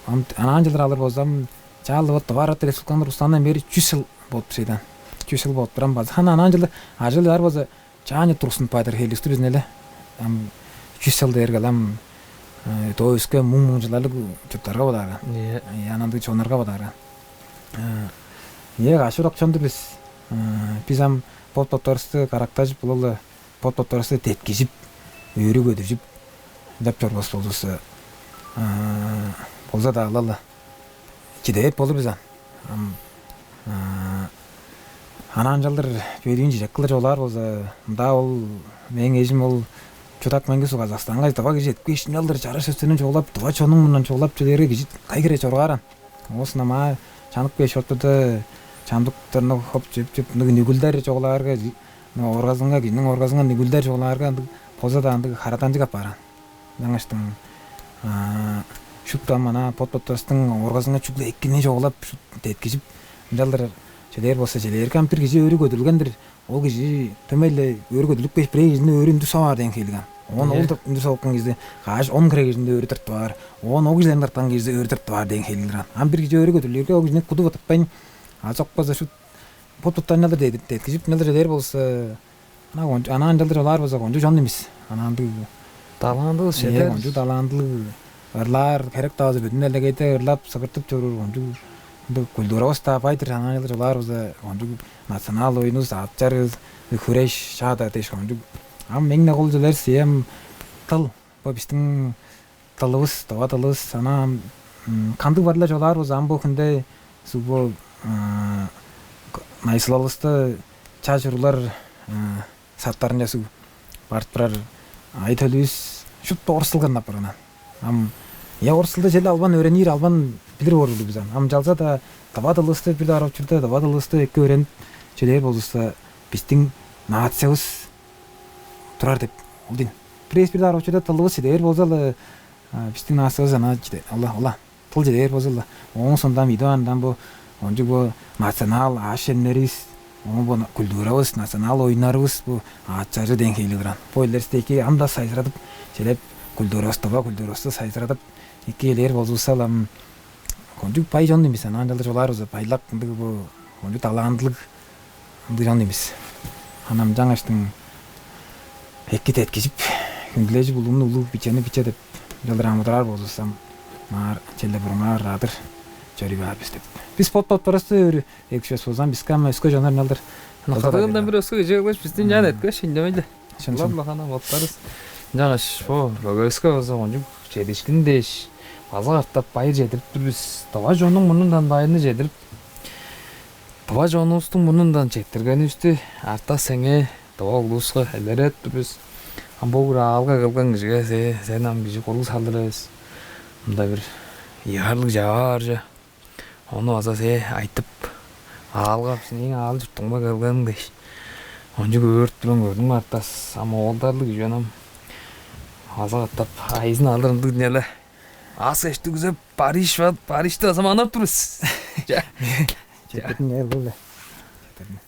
ам анаа ынчалдыр алыр болза, ам чаа-ла бо Тыва Арат Республиканы тургусканындан бээр чүс чыл болуп тур чеде ан. Чүс чыл болуп турар ам база. Хан анаа ынчалдыр ажыл-аар болза, чаа ынча тургустунуп каар хевирлиг-дир бис-не. Ам чүс чыл дээрге ам, э, доо өске муң-муң чылдарлыг чурттарга бодаарга. Ийе. Э, анаа ындыг чоннарга бодаарга. Э, ийе, каш-ла урак чон-дур бис. Э, бис ам бот-боттарывысты карактажып, ол-ла бот-боттарывысты деткижип, өрү көдүржүп, ынчап чорбас болзувусса, э, болза-даа ылап-ла чиде бээр болур бис ам. Ам, а, анаа ынчалдыр бөдүүн чижек кылдыр чугаалаар болза, мында ол мээң эжим ол Чудак Меңги-Суг Казахстанга тыва кижи чедип кээш, ынчалдыр чараш сөстерин чугаалап, тыва чоннуң мурнундан чугаалап чүлээрге, кижи кайы хире чоргаар ан. Оозун ам аа чанып кээш, ортуда чамдыктарны хоп чүп-чүп, ындыг нүгүлдер чугаалаарга, кижи-, ындыг ооргазынга, кижиниң ооргазынга нүгүлдер чугаалаарга, ындыг болза-даа ындыг хараданчыг апаар ан. Ынчангаштың, а, шупту ам анаа бот-боттарывыстың ооргазынга чүгле экини чугаалап, шуут деткижип, ынчалдыр чүлээр болза, чүлээрге ам бир кижи өрү көдүрүлген-дир, ол кижи дөмей-ле өрү көдүрлүп кээш, бирээ кижини өрү үндүр сап аар дээн хевирлиг ан. Оон ол, ийе, тыр-, үндүр сап каан кижизи каш он хире кижини өрү тыртып аар, оон ол кижилерни тырткан кижизи өрү тыртып аар дээн хевирлиг-дир ан. Ам бир кижи өрү көдүрлээрге, ол кижини куду быдыртпайн, а чок болза шуут бот-боттарын ынчалдыр дедир-, деткижип, ынчалдыр чүлээр болза, ана кончу-, анаа ынчалдыр чугаалаар болза, кончуг чон ийин бис. Анаа ындыг талантылыг, ийе, чедер, кончуг талантылыг, ырлаар, херек-даа болза, бүдүн делегейде ырлап, сыгыртып чоруур, кончуг ындыг культуравыс-даа бай-дыр. Анаа ынчалдыр чугаалаар болза, кончуг национал оюнувус, аът чарыывыс, хүреш, шаа-даа дээш кончуг. Ам эң-не кол чүвелеривис, ийе, ам дыл. Бо бистиң дылывыс, тыва дылывыс, анаа, м, кандыг бар-ла чугаалаар болза, ам бо хүнде суг бо, а, к-, найысылалывыста чаш уруглар, а, садтарынче суг барып турар аай-төлүвүс шупту орус дылга ынак апарган ан. Ам, я, орус дылды черле албан өөренир, албан билир боор ужурлуг бис ан. Ам ынчалза-даа тыва дылывысты бир дугаар учурда, тыва дылывысты эки өөренип чүлээр болзувусса, бистиң нациявыс турар деп ол дийин. Бир эвес бир дугаар учурда дылывыс чидер болза-ла, а, бистиң нациявыс анаа чиде-, ол-ла, ол-ла. Дыл чидер болза-ла, ооң соонда ам идип аарындан бо, кончуг бо национал аъш-чемнеривис, Оон бо культуравыс, национал оюннарывыс бо аът чаржы деңгээлиг турган. Бо эрлеривисти эки ам-даа сайзырадып, челеп, культуравысты, тыва культуравысты сайзырадып, эки элээр болзувусса-ла, ам кончуг бай чон ийин бис, анаа ынчалдыр чугаалаар болза, байлак ындыг бо кончуг талантылыг ындыг чон ийин бис. Ам ынчангаштың эки деткижип, хүндүлежип, улуну улуг, бичени биче деп ынчалдыр амыдыраар болзувусса, ам ынаар черле бурунгаар ырадыр чоруй баар бис деп. Бис бот-боттарывысты өрү экшес болза, биске ам өске чоннар ынчалдыр кызыгындан бир өске кижи кылгаш, бистиң чаан эткеш, индемей-ле. Шын, шын. Улам-ла хана боттарывыс. Ынчангаш бо мөгевиске болза кончуг чедиишкин дээш, база катап байыр чедирип тур бис. Тыва чоннуң мурнундан байырны чедирип, тыва чонувустуң мурнундан четтиргенивисти Артас сеңээ, тыва улуска илередип тур бис. Ам бо бир аалга келген кижиге се-, сен ам кижи куруг салдыр эвес. Мында бир ийи харлыг чаваа бар чүве. Ону база се айтып, аалга, сээң аал-чуртуңга келгениң дээш, кончуг өөрүп турган көрдүң бе, Артас? Ам оолдарлыг кижи мен ам. База катап айызын алыр ындыг дийин але. Аас-кежик дүгзеп, Париж ба-, Парижти база манап тур бис. Ча. Четтирдим, эр-биле. Четтирдим.